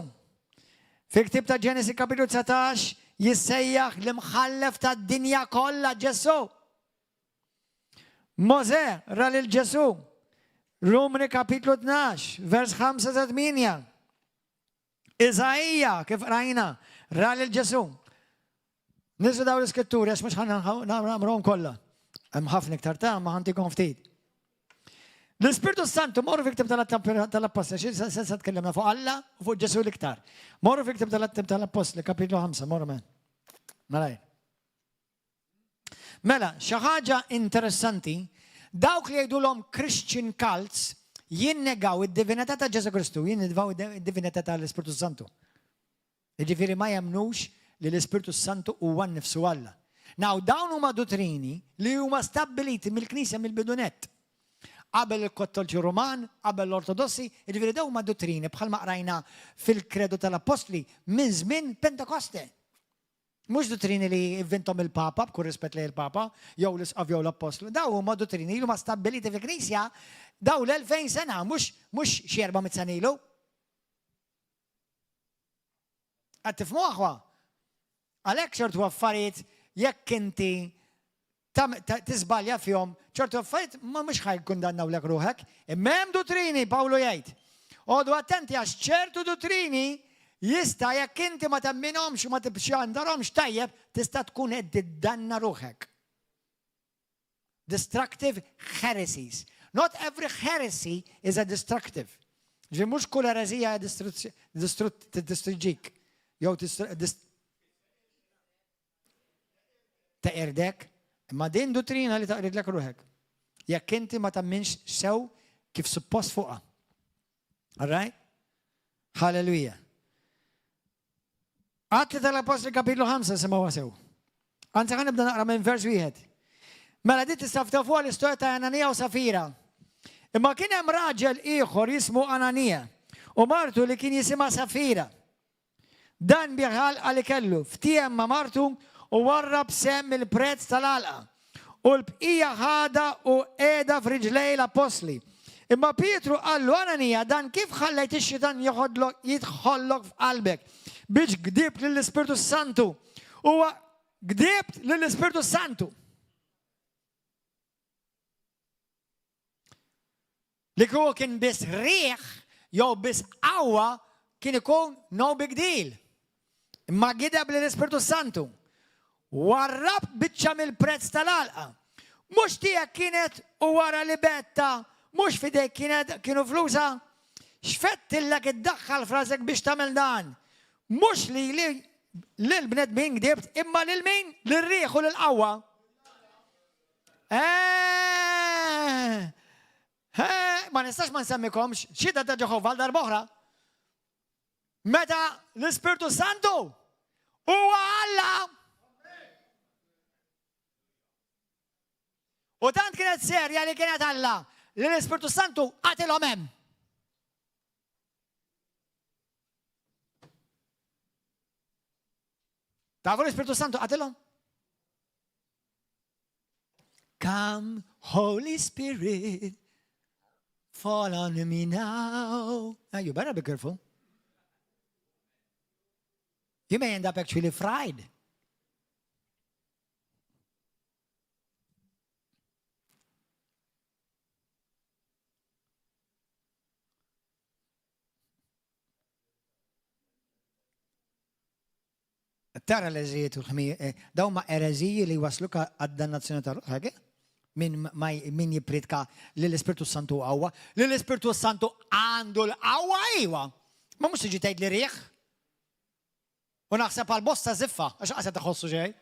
Speaker 1: Fil-ktib ta' Ġenesi kapitlu 19 jissejjaħ l-imħallef tad-dinja kollha Ġesu. Mosè ra lil Ġesù. Rumni kapitlu 12, vers 5 sa 8. Iżaija, kif rajna, ra lil Ġesù. Niżlu daw l-iskritturi għax mhux ħanamrhom kollha. Hemm ħafna iktar ta' ma ħantikom ftit. L-Ispirtu Santu morru fi ktib tal-Appostli, xi se tkellimna fuq Alla u fuq Ġesù l-iktar. Morru fi ktib tal-Appostli, kapitlu 5, morru men. Malaj. Mela, xi ħaġa interessanti, dawk li jgħidulhom Christian cults jinnegaw id-divinità ta' Ġesù Kristu, jinnegaw id-divinità tal-Ispirtu Santu. Jiġifieri ma jemmnux li l-Ispirtu Santu huwa nnifsu Alla. Now, dawn huma duttrini li huma stabbiliti mill-Knisja mill-bidu nett. Qabel il-Kattoliċi Ruman, qabel l-Ortodossi, jiġifieri dawn huma duttrini bħalma qrajna fil-Kredu tal-Appostli minn żmien Pentekoste. Mhux duttrini li ivvinthom il-Papa, b'kull rispett lejn il-Papa, jew l-Isqof jew l-Appostlu. Dawn huma duttrini li huma stabbiliti fil-Knisja dawn l-2000 sena, mhux mhux xi 400 sena ilu. Qed tifhmu aħwa? Għalhekk ċertu affarijiet jekk inti tiżbalja fihom ċertu affarijiet ma mhux ħa jikkundannawlek ruħek. Imma hemm duttrini, Pawlu jgħid. Oqogħdu attenti għax ċertu duttrini jista' jekk inti ma temminhomx u ma tibxandarhomx tajjeb tista' tkun qed tiddanna ruħek. Destructive heresies. Not every heresy is a destructive. Ġi mhux kull ereżija tiddistruġġik jew Teqirdek, imma din duttrina li taqridlek ruħek. Jekk inti ma tamminx sew kif suppost fuqha. All right? Hallelujah. Atti tal-Apostli kapitlu 5 simgħu sew. Anzi ħa nibda naqra minn vers wieħed. Mela dit tista' fuq l-istorja ta' Ananija u Safira. Imma kien hemm raġel ieħor jismu Ananija u martu li kien jisimha Safira. Dan biegħ għalqa li kellu, ftiehem ma' martu u warrab sehem mill-prezz tal-għalqa. U l-bqija ħadha u qiegħda f'riġlej l-appostli. Imma Pietru qallu, Ananija, dan kif ħallejt ix-xitan jeħodlok jidħollok f'qalbek biex gdibt lill-Ispirtu s-Santu? Huwa gdibt lill-Ispirtu s-Santu. Li kieku kien biss riħ jew biss qawwa kien ikun no big deal. Imma gideb lil Ispirtu Santu. Warrab biċċa mill-prezz tal-għalqa. Mhux tiegħek kienet u wara li betta mhux f'idejk kienet kienu flusa? X'fettillek iddaħħal f'rasek biex tagħmel dan? Mhux lili lil bnedmin gdibt imma lil min? Lir-riħ u lill-qawwa. Eh, eh, ma nistax ma nsemmikomx, xhieda ta' Ġeħova għal darb'oħra. Meta l-Ispirtu Santu huwa Alla. U tant kienet serja li kienet Alla li l-Ispirtu Santu qatilhom hemm. Tafu l-Ispirtu Santu qatilhom? Come, Holy Spirit, fall on me now. Now you better be careful. You may end up actually fried. Tara l-eżijiet u l-ħmir, eh, dawn ma ereżiji li wasluk għad-dannazzjoni ta' ruħek, eh? Min, min jipritka li l-Ispirtu Santu qawwa, li l-Ispirtu Santu għandu l-qawwa iwa. Ma mhux tiġi tgħid li riħ. U naħseb għal bosta żiffa, għax lanqas qed iħossu xejn.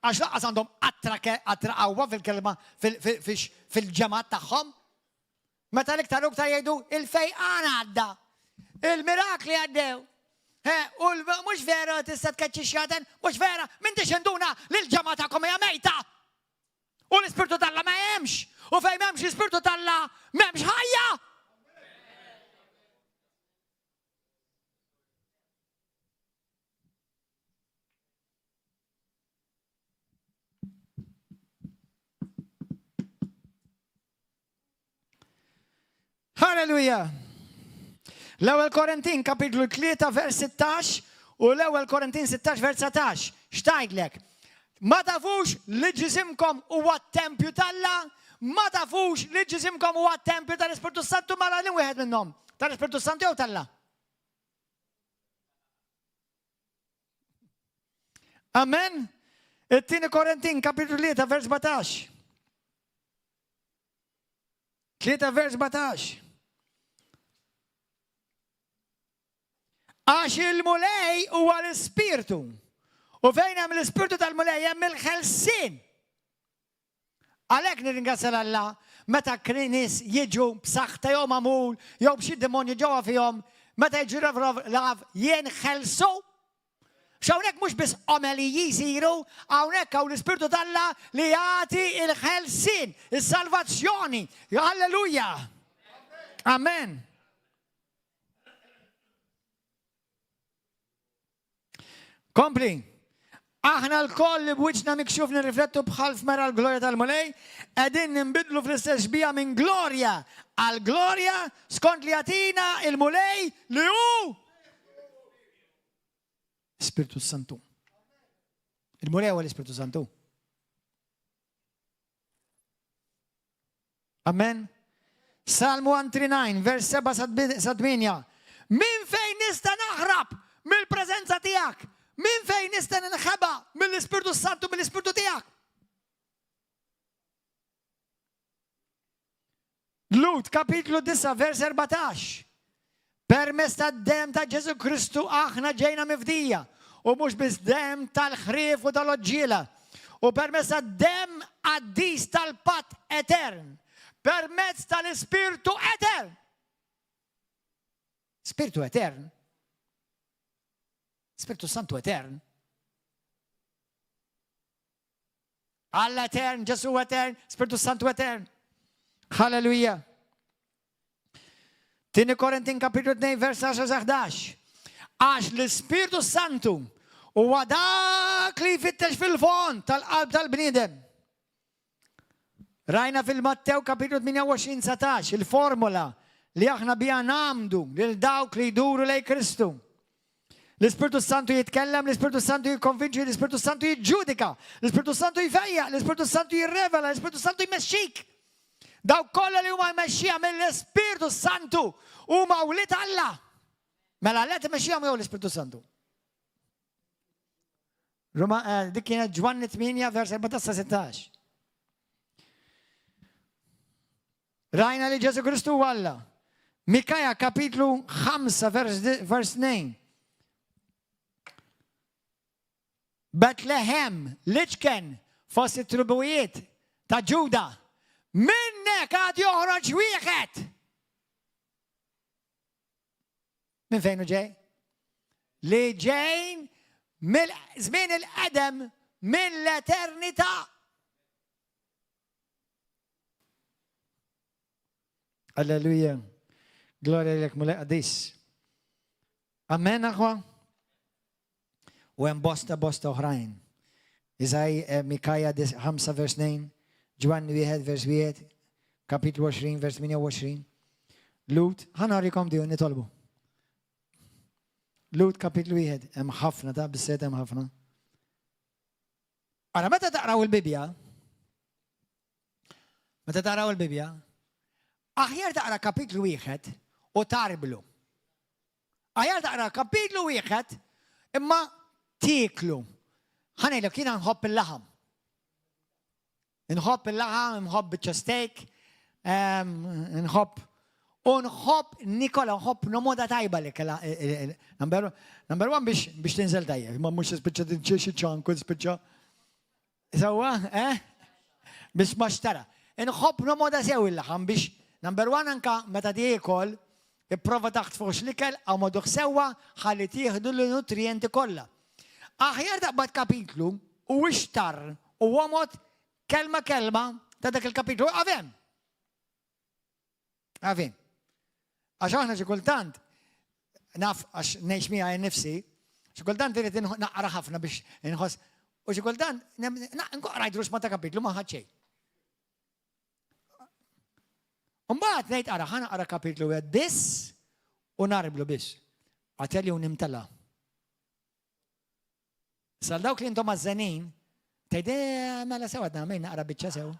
Speaker 1: Għax lanqas għandhom qatra qatra qawwa fil-kelma fil-ġemgħat tagħhom. Meta l-iktar u iktar jgħidu il-fejqan għadda, il-mirakli għaddew. U mhux vera tista' tkeċċi xjaten, mhux vera, m'intix induna li l-ġemgħa tagħkom hija mejta. U l-Ispirtu t'Alla ma hemmx. U fejn m'hemmx l-Ispirtu t'Alla m'hemmx ħajja. Halleluja! L-ewwel Korintin kapitlu 3 vers 16 u l-ewwel Korintin 16 vers 19. X'tgħidlek? Ma tafux li ġisimkom huwa t-tempju t'Alla? Ma tafux li ġisimkom huwa t-tempju tal-Ispirtu Santu mela li wieħed minnhom? Tal-Ispirtu Santu jew t'Alla? Amen. It-tieni Korintin kapitlu 3 vers 17. 3 vers 17. Għax il-Mulej huwa l-Ispirtu. U fejn hemm l-Ispirtu tal-Mulej hemm il-ħelsien. Għalhekk nirringrazzja l-Alla meta nies jiġu b'saħħta jew magħmul jew b'xi demonju ġewwa fihom, meta jiġu lav jenħelsu. X'hawnhekk mhux biss omeliji jsiru, hawnhekk hawn l-Ispirtu t'Alla li jagħti l-ħelsien, is-salvazzjoni. Alleluja! Amen. Kompli. Aħna lkoll li b'wiċċna mikxuf nirriflettu bħal f'mera l-glorja tal-Mulej, qegħdin ninbidlu fl-istess xbieha minn glorja għal glorja skont li jagħtina il-Mulej li hu Spirtu Santu. Il-Mulej huwa l-Ispirtu Santu. Amen. Salmu 139, vers 7 sa 8. Min fejn nista' naħrab mill-preżenza tiegħek? Min fejn nista' ninħeba mill-Ispirtu Santu mill-Ispirtu tiegħek? Lut kapitlu 9 vers 14. Permezz tad-demm ta' Ġesù Kristu aħna ġejna mifdija u mhux biss demm tal-ħrief u tal-għoġġiela. U permezz tad-demm qaddis tal-patt etern, permezz tal-Ispirtu etern. Spirtu etern. Spirtu Santu etern. Alla etern, Ġesu etern, Spirtu Santu etern. Halleluja. Tieni Korintin kapitlu 2 vers 10 11. Għax l-Ispirtu Santu huwa dak li jfittex fil-fond tal-qalb tal-bniedem. Rajna fil-Mattew kapitlu 28 19 il-formula li aħna biha nagħmdu lil dawk li jduru lejn Kristu. L-Ispirtu Santu jitkellem, l-Ispirtu Santu jikkonvinċi, l-Ispirtu Santu jiġġudika, l-Ispirtu Santu jfejjaq, l-Ispirtu Santu jirrevela, l-Ispirtu Santu jmexxik. Dawk kollha li huma jmexxija mill-Ispirtu Santu huma wlied Alla. Mela Alla tmexxihom jew l-Ispirtu Santu. Ruma, eh, dik kienet Ġwanni 8 vers 14 16. Rajna li Ġesu Kristu huwa Alla. Mikaja kapitlu 5 vers, vers 2. Betlehem, l-iċken fost it-tribujiet ta' Ġuda. Minnek għad joħroġ wieħed. Minn fejn hu ġej? Li ġejn mill-żmien il-qedem mill-eternità. Alleluja. Glorja lilek Mulej qadis. Amen aħwa. U hemm bosta bosta oħrajn. Iżaj eh, Mikaja 5 vers 2, Ġwanni 1 vers 1, kapitlu 20 vers 28. Lut, ħanarikom di nitolbu. Lut kapitlu 1, hemm ħafna ta' bisset hemm ħafna. Ara meta taqraw il-Bibbja, meta taqraw il-Bibbja, aħjar taqra kapitlu wieħed u tarblu. Aħjar taqra kapitlu wieħed imma tieklu. Ħanejlek jiena nħobb il-laħam. Nħobb il-laħam, nħobb biċċa steak, nħobb. U nħobb nikolha, nħobb nomoda tajba li kela. Number, number one biex, biex tinżel tajjeb, ma mhux tispiċċa tinċi xi ċanku tispiċċa. Sewwa, eh? Biex ma xtara. Inħobb nomoda sew il-laħam biex number one anka meta tiekol ipprova taħt fuq x'l-ikel għaw moduh sewwa ħalli tieħdu l-nutrijenti kollha. Aħjar taqbad kapitlu u ixtarr u għomod kelma kelma ta' dak il-kapitlu. Għavem! Għavin. Għax aħna xi kultant, naf għax ngħix miegħi nnifsi, xi kultant irid naqra ħafna biex inħoss, u xi kultant nqra jdrus ma ta' kapitlu ma ħadd xejn. Mbagħad ngħid ara ħa naqra kapitlu wieħed biss u narblu biss. Għatelli u nimtela. Sal dawk li intom għażżenin, tgħid eh, mela sew għadna għamil naqra biċċa sew.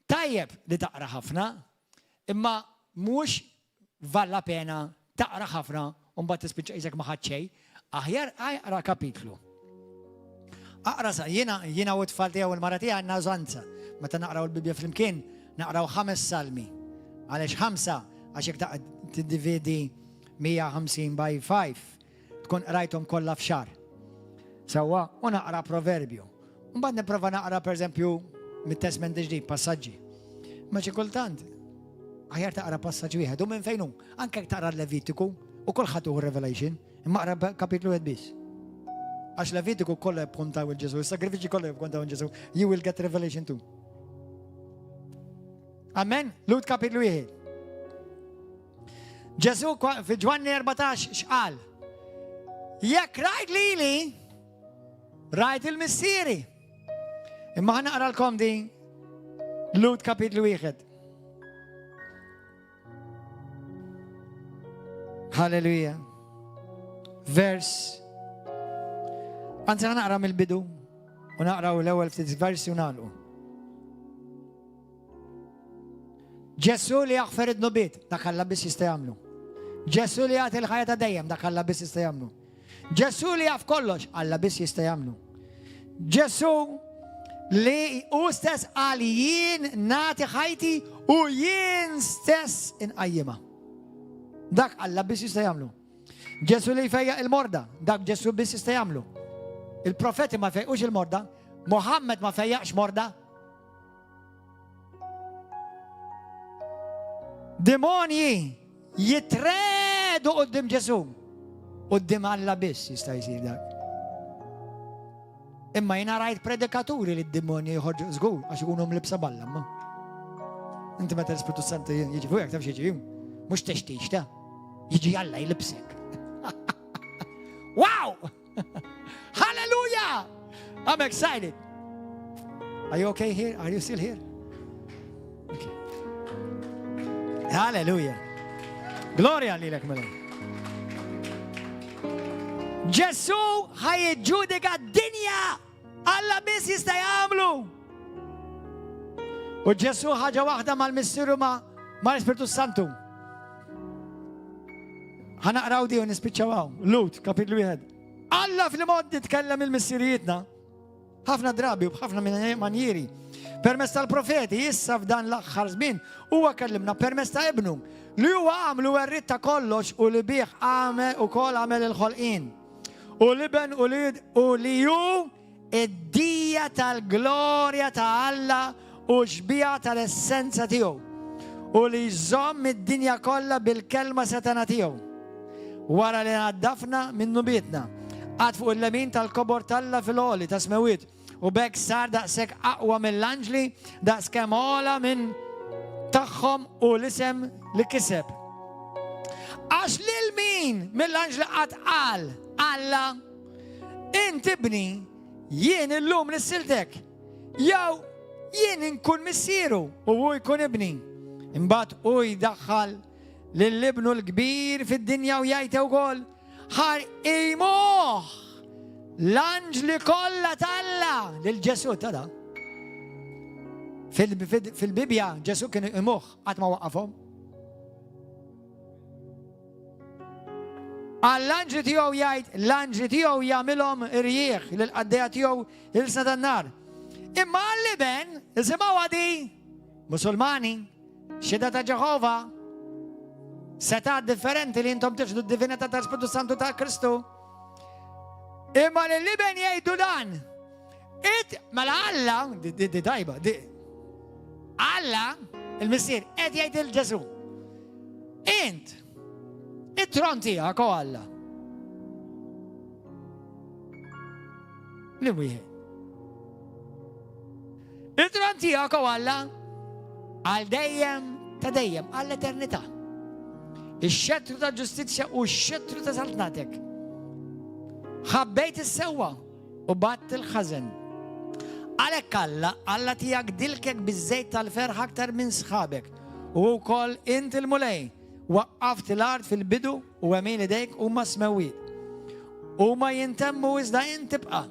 Speaker 1: Tajjeb li taqra ħafna, imma mhux valla pena taqra ħafna u mbagħad tispiċċa isek ma ħadd xejn, aħjar aqra kapitlu. Aqra sa jiena jiena u t-tfal tiegħu u l-mara tiegħi għandna użanza. Meta naqraw il-Bibbja flimkien, naqraw ħames salmi. Għaliex ħamsa, għax jekk tiddividi 150 by 5, tkun qrajthom kollha f'xahar. Sewwa, u naqra proverbju. Mbagħad nipprova naqra pereżempju mit-Testment Ġdid passaġġi. Ma xi kultant aħjar taqra passaġġ wieħed u minn fejn hu, anke jekk taqra l-Levitiku u kulħadd hu Revelation. Imma aqra kapitlu wieħed biss. Għax Levitiku kollha jippuntaw il-Ġesu, is-sagrifiċi kollha jippuntaw il-Ġesu. You will get revelation too. Amen. Lut kapitlu wieħed. Ġesu fi Ġwanni 14 xqal. Jekk rajt lili, rajt il-missieri. Imma ħa naqralkom din Lut kapitlu wieħed. Halleluja. Vers. Anzi naqra mill-bidu u naqraw l-ewwel ftit versi u nagħlqu. Ġesu li jaħfer id-dnubiet, dak Alla biss jista' jagħmlu. Ġesu li jagħti l-ħajja ta' dejjem, dak Alla biss jista' jagħmlu. Ġesù li jaf kollox, Alla biss jista' jagħmlu. Ġesù li hu stess qal jien nagħti ħajti u jien stess inqajjimha. Dak Alla biss jista' jagħmlu. Ġesù li jfejjaq il-morda, dak Ġesù biss jista' jagħmlu. Il-profeti ma fejqux il-morda, Muhammad ma fejjaqx morda. Demonji jitredu qudiem Ġesù. Qudiem Alla biss jista' jsir dak. Imma jiena rajt predikaturi li d-demonji jħorġu żgur għax ikunu mlibsa balla ma. Inti meta l-Ispirtu Santu jiġi fuqek taf x'jiġi, mhux textix ta' jiġi Alla jlibsek. Wow! Hallelujah! I'm excited. Are you okay here? Are you still here? Okay. Hallelujah. Gloria lilek mela. Ġesu ħajġudika d-dinja. Alla biss jista' jagħmlu. U Ġesu ħaġa waħda mal-Missieru ma' mal-Ispirtu Santu. Ħa naqraw di u nispiċċaw hawn. Lut, kapitlu wieħed. Alla fil-modi tkellem il-missirijietna ħafna drabi u b'ħafna manjieri. Permezz tal-profeti, issa f'dan l-aħħar żmien huwa kellimna permezz ta' ibnu li huwa għamlu werriet ta' kollox u li bih għamel ukoll għamel il-ħolqien. U l-iben u li u li hu id-dija tal-glorja ta' Alla u xbieha tal-essenza tiegħu, u li jżomm id-dinja kollha bil-kelma setgħana tiegħu. Wara li naddafna minn dnubietna, qagħad fuq il-lemin tal-kobor t'Alla fil-għoli tas-smewwiet, u b'hekk sar daqshekk aqwa mill-anġli daqskemm ogħla minn tagħhom hu l-isem li kiseb. Għax lil min mill-anġli qatt qal Alla, Int ibni, jien illum nissiltek. Jew jien inkun missieru u hu jkun ibni. Imbagħad hu jdaħħal lil ibnu l-kbir fid-dinja u jgħid ukoll, ħar imuh l-anġli kollha t'Alla lil Ġesù tada. Fil-Bibbja Ġesù kien imuh qatt ma waqqafhom. Għall-anġli tiegħu jgħid, l-anġli tiegħu jagħmilhom irjieħ lill-qaddejja tiegħu ilsna tan-nar. Imma għall-iben, isimgħu għadi, Musulmani, Xhieda ta' Ġeħova, setgħat differenti li intom tiċħdu d-divinità tal-Spiritu Santu ta' Kristu. Imma li l-iben jgħidu dan. It, mela Alla, di tajba, di. Alla, il-missier, qed jgħid il Ġesu. Int, it-tron tiegħek o Alla. Li wieħed. Il-tron tiegħek o Alla għal dejjem ta' dejjem, għall-eternità. Ix-xettru ta' ġustizzja u x-xettru ta' saltnatek. Ħabbejt is-sewwa u batt il-ħażen. Għalhekk Alla, Alla tiegħek dilkek biż-żejt tal-ferħ aktar minn sħabek. U wkoll int il-Mulej, waqqaft l-art fil-bidu U għemil idejk huma s-smewwiet. Huma jintemmu iżda int tibqa'.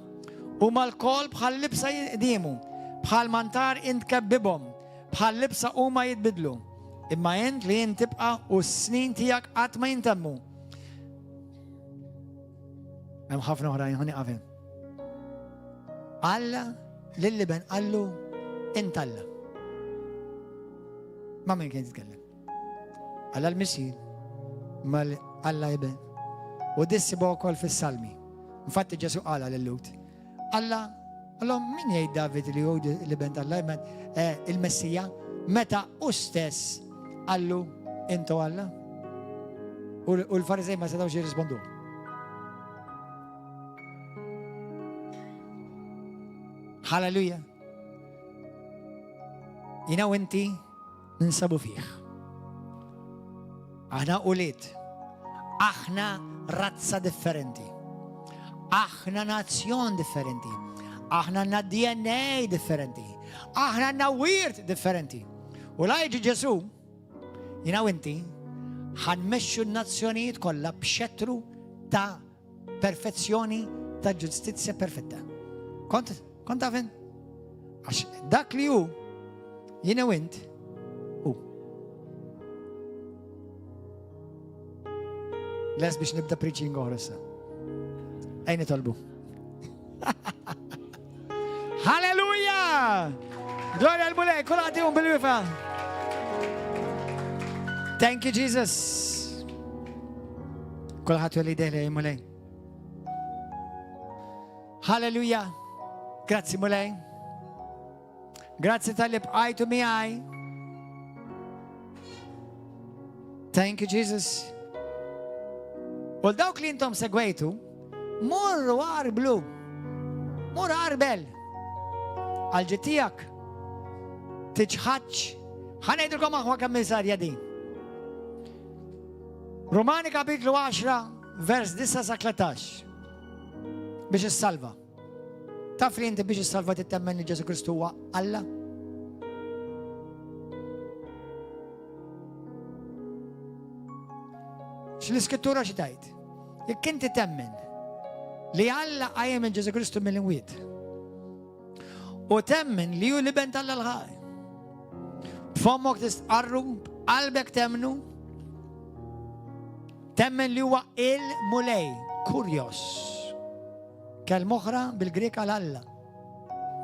Speaker 1: Huma lkoll bħal libsa jinqdiemu, bħal mantar int tkebbibhom, bħal libsa huma jitbiddlu. Imma int li int tibqa' u s-snin tiegħek qatt ma jintemmu. Hemm ħafna oħrajn ħa nieqaf hemm. Alla lill-iben qallu int Alla. Ma' min kien jitkellem? Alla l-Missier, mal Alla Iben. U dissibu wkoll fis-Salmi. Infatti Ġesu qala lil-Lut. Alla, allom min jgħid David li hu l-iben tal-Alla, eh, il-Messija, meta u stess qallu intu Alla? U l-Farizej ma setgħux jirrispondu. Halleluja. Jina u inti ninsabu fih. Aħna ulied. Aħna razza differenti. Aħna nazzjon differenti. Aħna għandna DNA differenti. Aħna għandna wirt differenti. U la jiġi Ġesu, jina u inti, ħanmexxu n-nazzjonijiet kollha b'xetru ta' perfezzjoni ta' ġustizzja perfetta. Kont, kont tafen? Għax dak li hu, jiena u int, hu. Les biex nibda preaching oħra issa. Ejn nitolbu. Halleluja! Gloria l-Mulej, kulħadd jum bil-wifa. Thank you, Jesus. Kulħadd jolli dejli, Mulej. Halleluja. Grazzi, Mulej. Grazzi tal-li bqajtu miegħi. Thank you, Jesus. U dawk li intom segwejtu, morru arblu. Mur arbel. Għal tiegħek. Tiċħadx. Ħa ngħidilkom aħwa kemm sarja din. Romani kapitlu 10, vers 9 sa 13. Biex issalva. Taf li inti biex issalva tittemmen li Ġesu Kristu huwa Alla? X'l-iskrittura xi tgħid? Jekk inti temmen li Alla qajjem il Ġesu Kristu mill-imwiet u temmen li hu l-iben tal l-ħaj. B'fommok tistqarru, b'qalbek temnu, temmen li huwa il-Mulej, kurjos. Kelma oħra bil-Grieg għal Alla.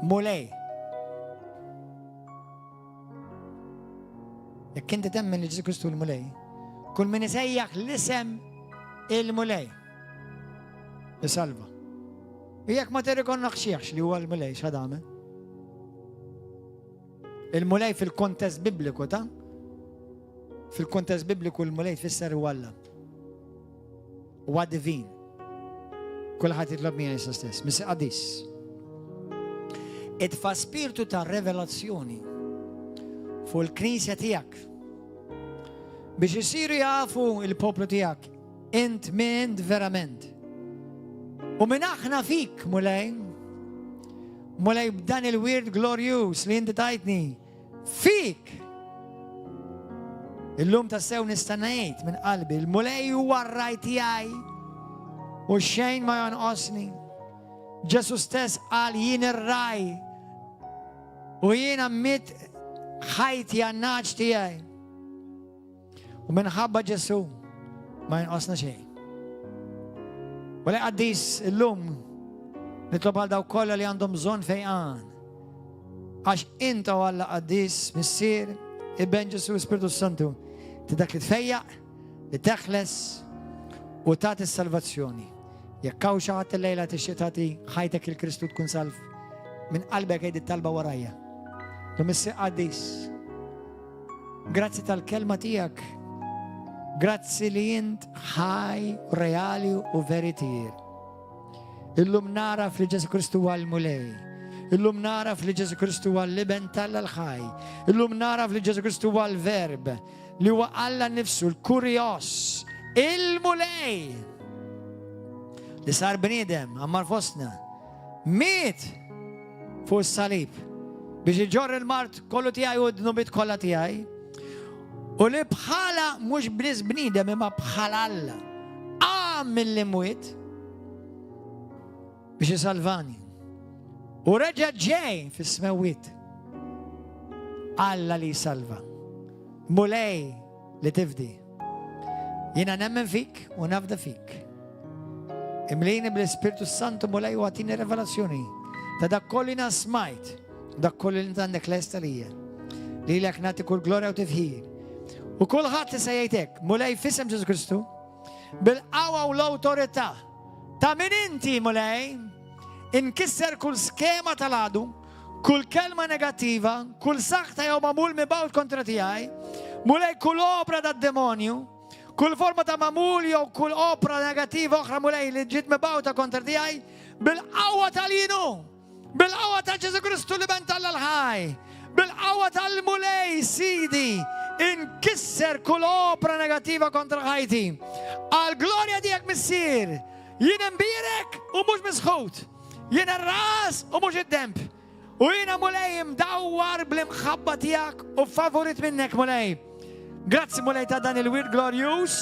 Speaker 1: Mulej. Jekk inti temmen li Ġesu Kristu l-Mulej, kull min isejjaħ l-isem il-Mulej. Isalva. U jekk ma tirrikonoxxiex li huwa l-Mulej x'għad Il-Mulej fil-kontest bibliku ta' fil-kontest bibliku l-Mulej tfisser huwa Alla. Huwa divin. Kulħadd jitlob miegħi issa stess. Missi qaddis. Itfa' spirtu ta' revelazzjoni fuq il-knisja tiegħek biex isiru jafu il-poplu tiegħek int min verament. U minn aħna fik, Mulej, Mulej b'dan il-wirt glorjus li inti tajtni, Fik! Illum tassew nista' ngħid minn qalbi, il-Mulej huwa r-raj tiegħi u xejn ma jonqosni. Ġesu stess qal jien ir-raj u jiena mitt ħajti għan-nagħaġ tiegħi. U minħabba Ġesu ma jonqosna xejn. U li qaddis illum nitlob għal dawk kollha li għandhom bżonn fejqan. Għax int o Alla qaddis, Missier, Iben Ġesù Spiritu Santu, ti dak li tfejjaq, li teħles u tagħti s-salvazzjoni. Jekk hawn xi ħadd illejla tixtieq tagħti ħajtek lil Kristu tkun salv, minn qalbek għid it-talba warajja. Lu Missier qaddis, grazzi tal-kelma tiegħek, grazzi li int ħaj, reali u veritier. Illum nagħraf li Ġesù Kristu huwa l-Mulej. Illum nagħraf li Ġesù Kristu huwa l-Iben t'Alla l-ħaj. Illum nagħraf li Ġesù Kristu huwa l-Verb, li huwa Alla nnifsu, l-Kurios, il-Mulej, li sar bniedem, għammar fostna, miet fuq is-salib biex iġorr il-mard kollu tiegħi u d-dnubiet kollha tiegħi. U li bħala mhux biss bniedem imma bħala Alla qam mill-imwiet biex isalvani. U reġa' ġej fis-smewwiet. Alla li jsalva. Mulej li tifdi. Jiena nemmen fik u nafda fik. Imlini bl-Ispirtu Santu Mulej u agħtini revelazzjoni ta' dak kollu jiena smajt, dak kollu li għandek lest għalija. Lilek nagħti kull glorja u tifħir. U kulħadd li se jgħidek, Mulej f'isem Ġesù Kristu, bil-qawwa u l-awtorità ta' min inti Mulej, inkisser kull skema tal-għadu, kull kelma negattiva, kull saħta jew magħmul mibgħut kontra tiegħi, Mulej kull opra tad-demonju, kull forma ta' magħmul jew kull opra negattiva oħra Mulej li ġiet mibgħuta kontra tiegħi, bil-qawwa tal-jinu, bil-qawwa ta' Ġesù Kristu l-Iben t'Alla l-ħaj, bil-qawwa tal-Mulej Sidi, inkisser kull opra negattiva kontra ħajti. Għal glorja tiegħek Missier, jien imbierek u mhux misħut, jien ir-ras u mhux id-denb. U jiena Mulej imdawwar bl-imħabba tiegħek u favorit minnek Mulej. Grazzi Mulej ta' dan il-wirt glorjuż.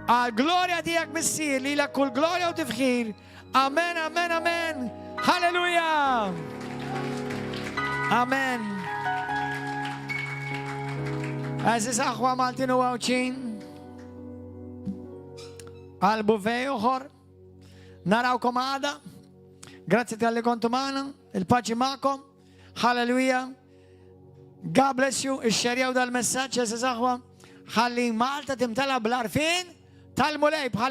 Speaker 1: Għal glorja tiegħek Missier lilek kull glorja u tifħir. Amen, amen, amen. Halleluja. Amen. Għeżież aħwa Maltin u Għawdxin. Għal buffet ieħor. Narawkom għada. Grazzi talli kontu magħna. Il-paċi magħkom. Halleluja. God bless you. Ixxerjaw dal-messaġġ, għeżież aħwa. Ħalli Malta timtela bl-għarfien tal-Mulej bħal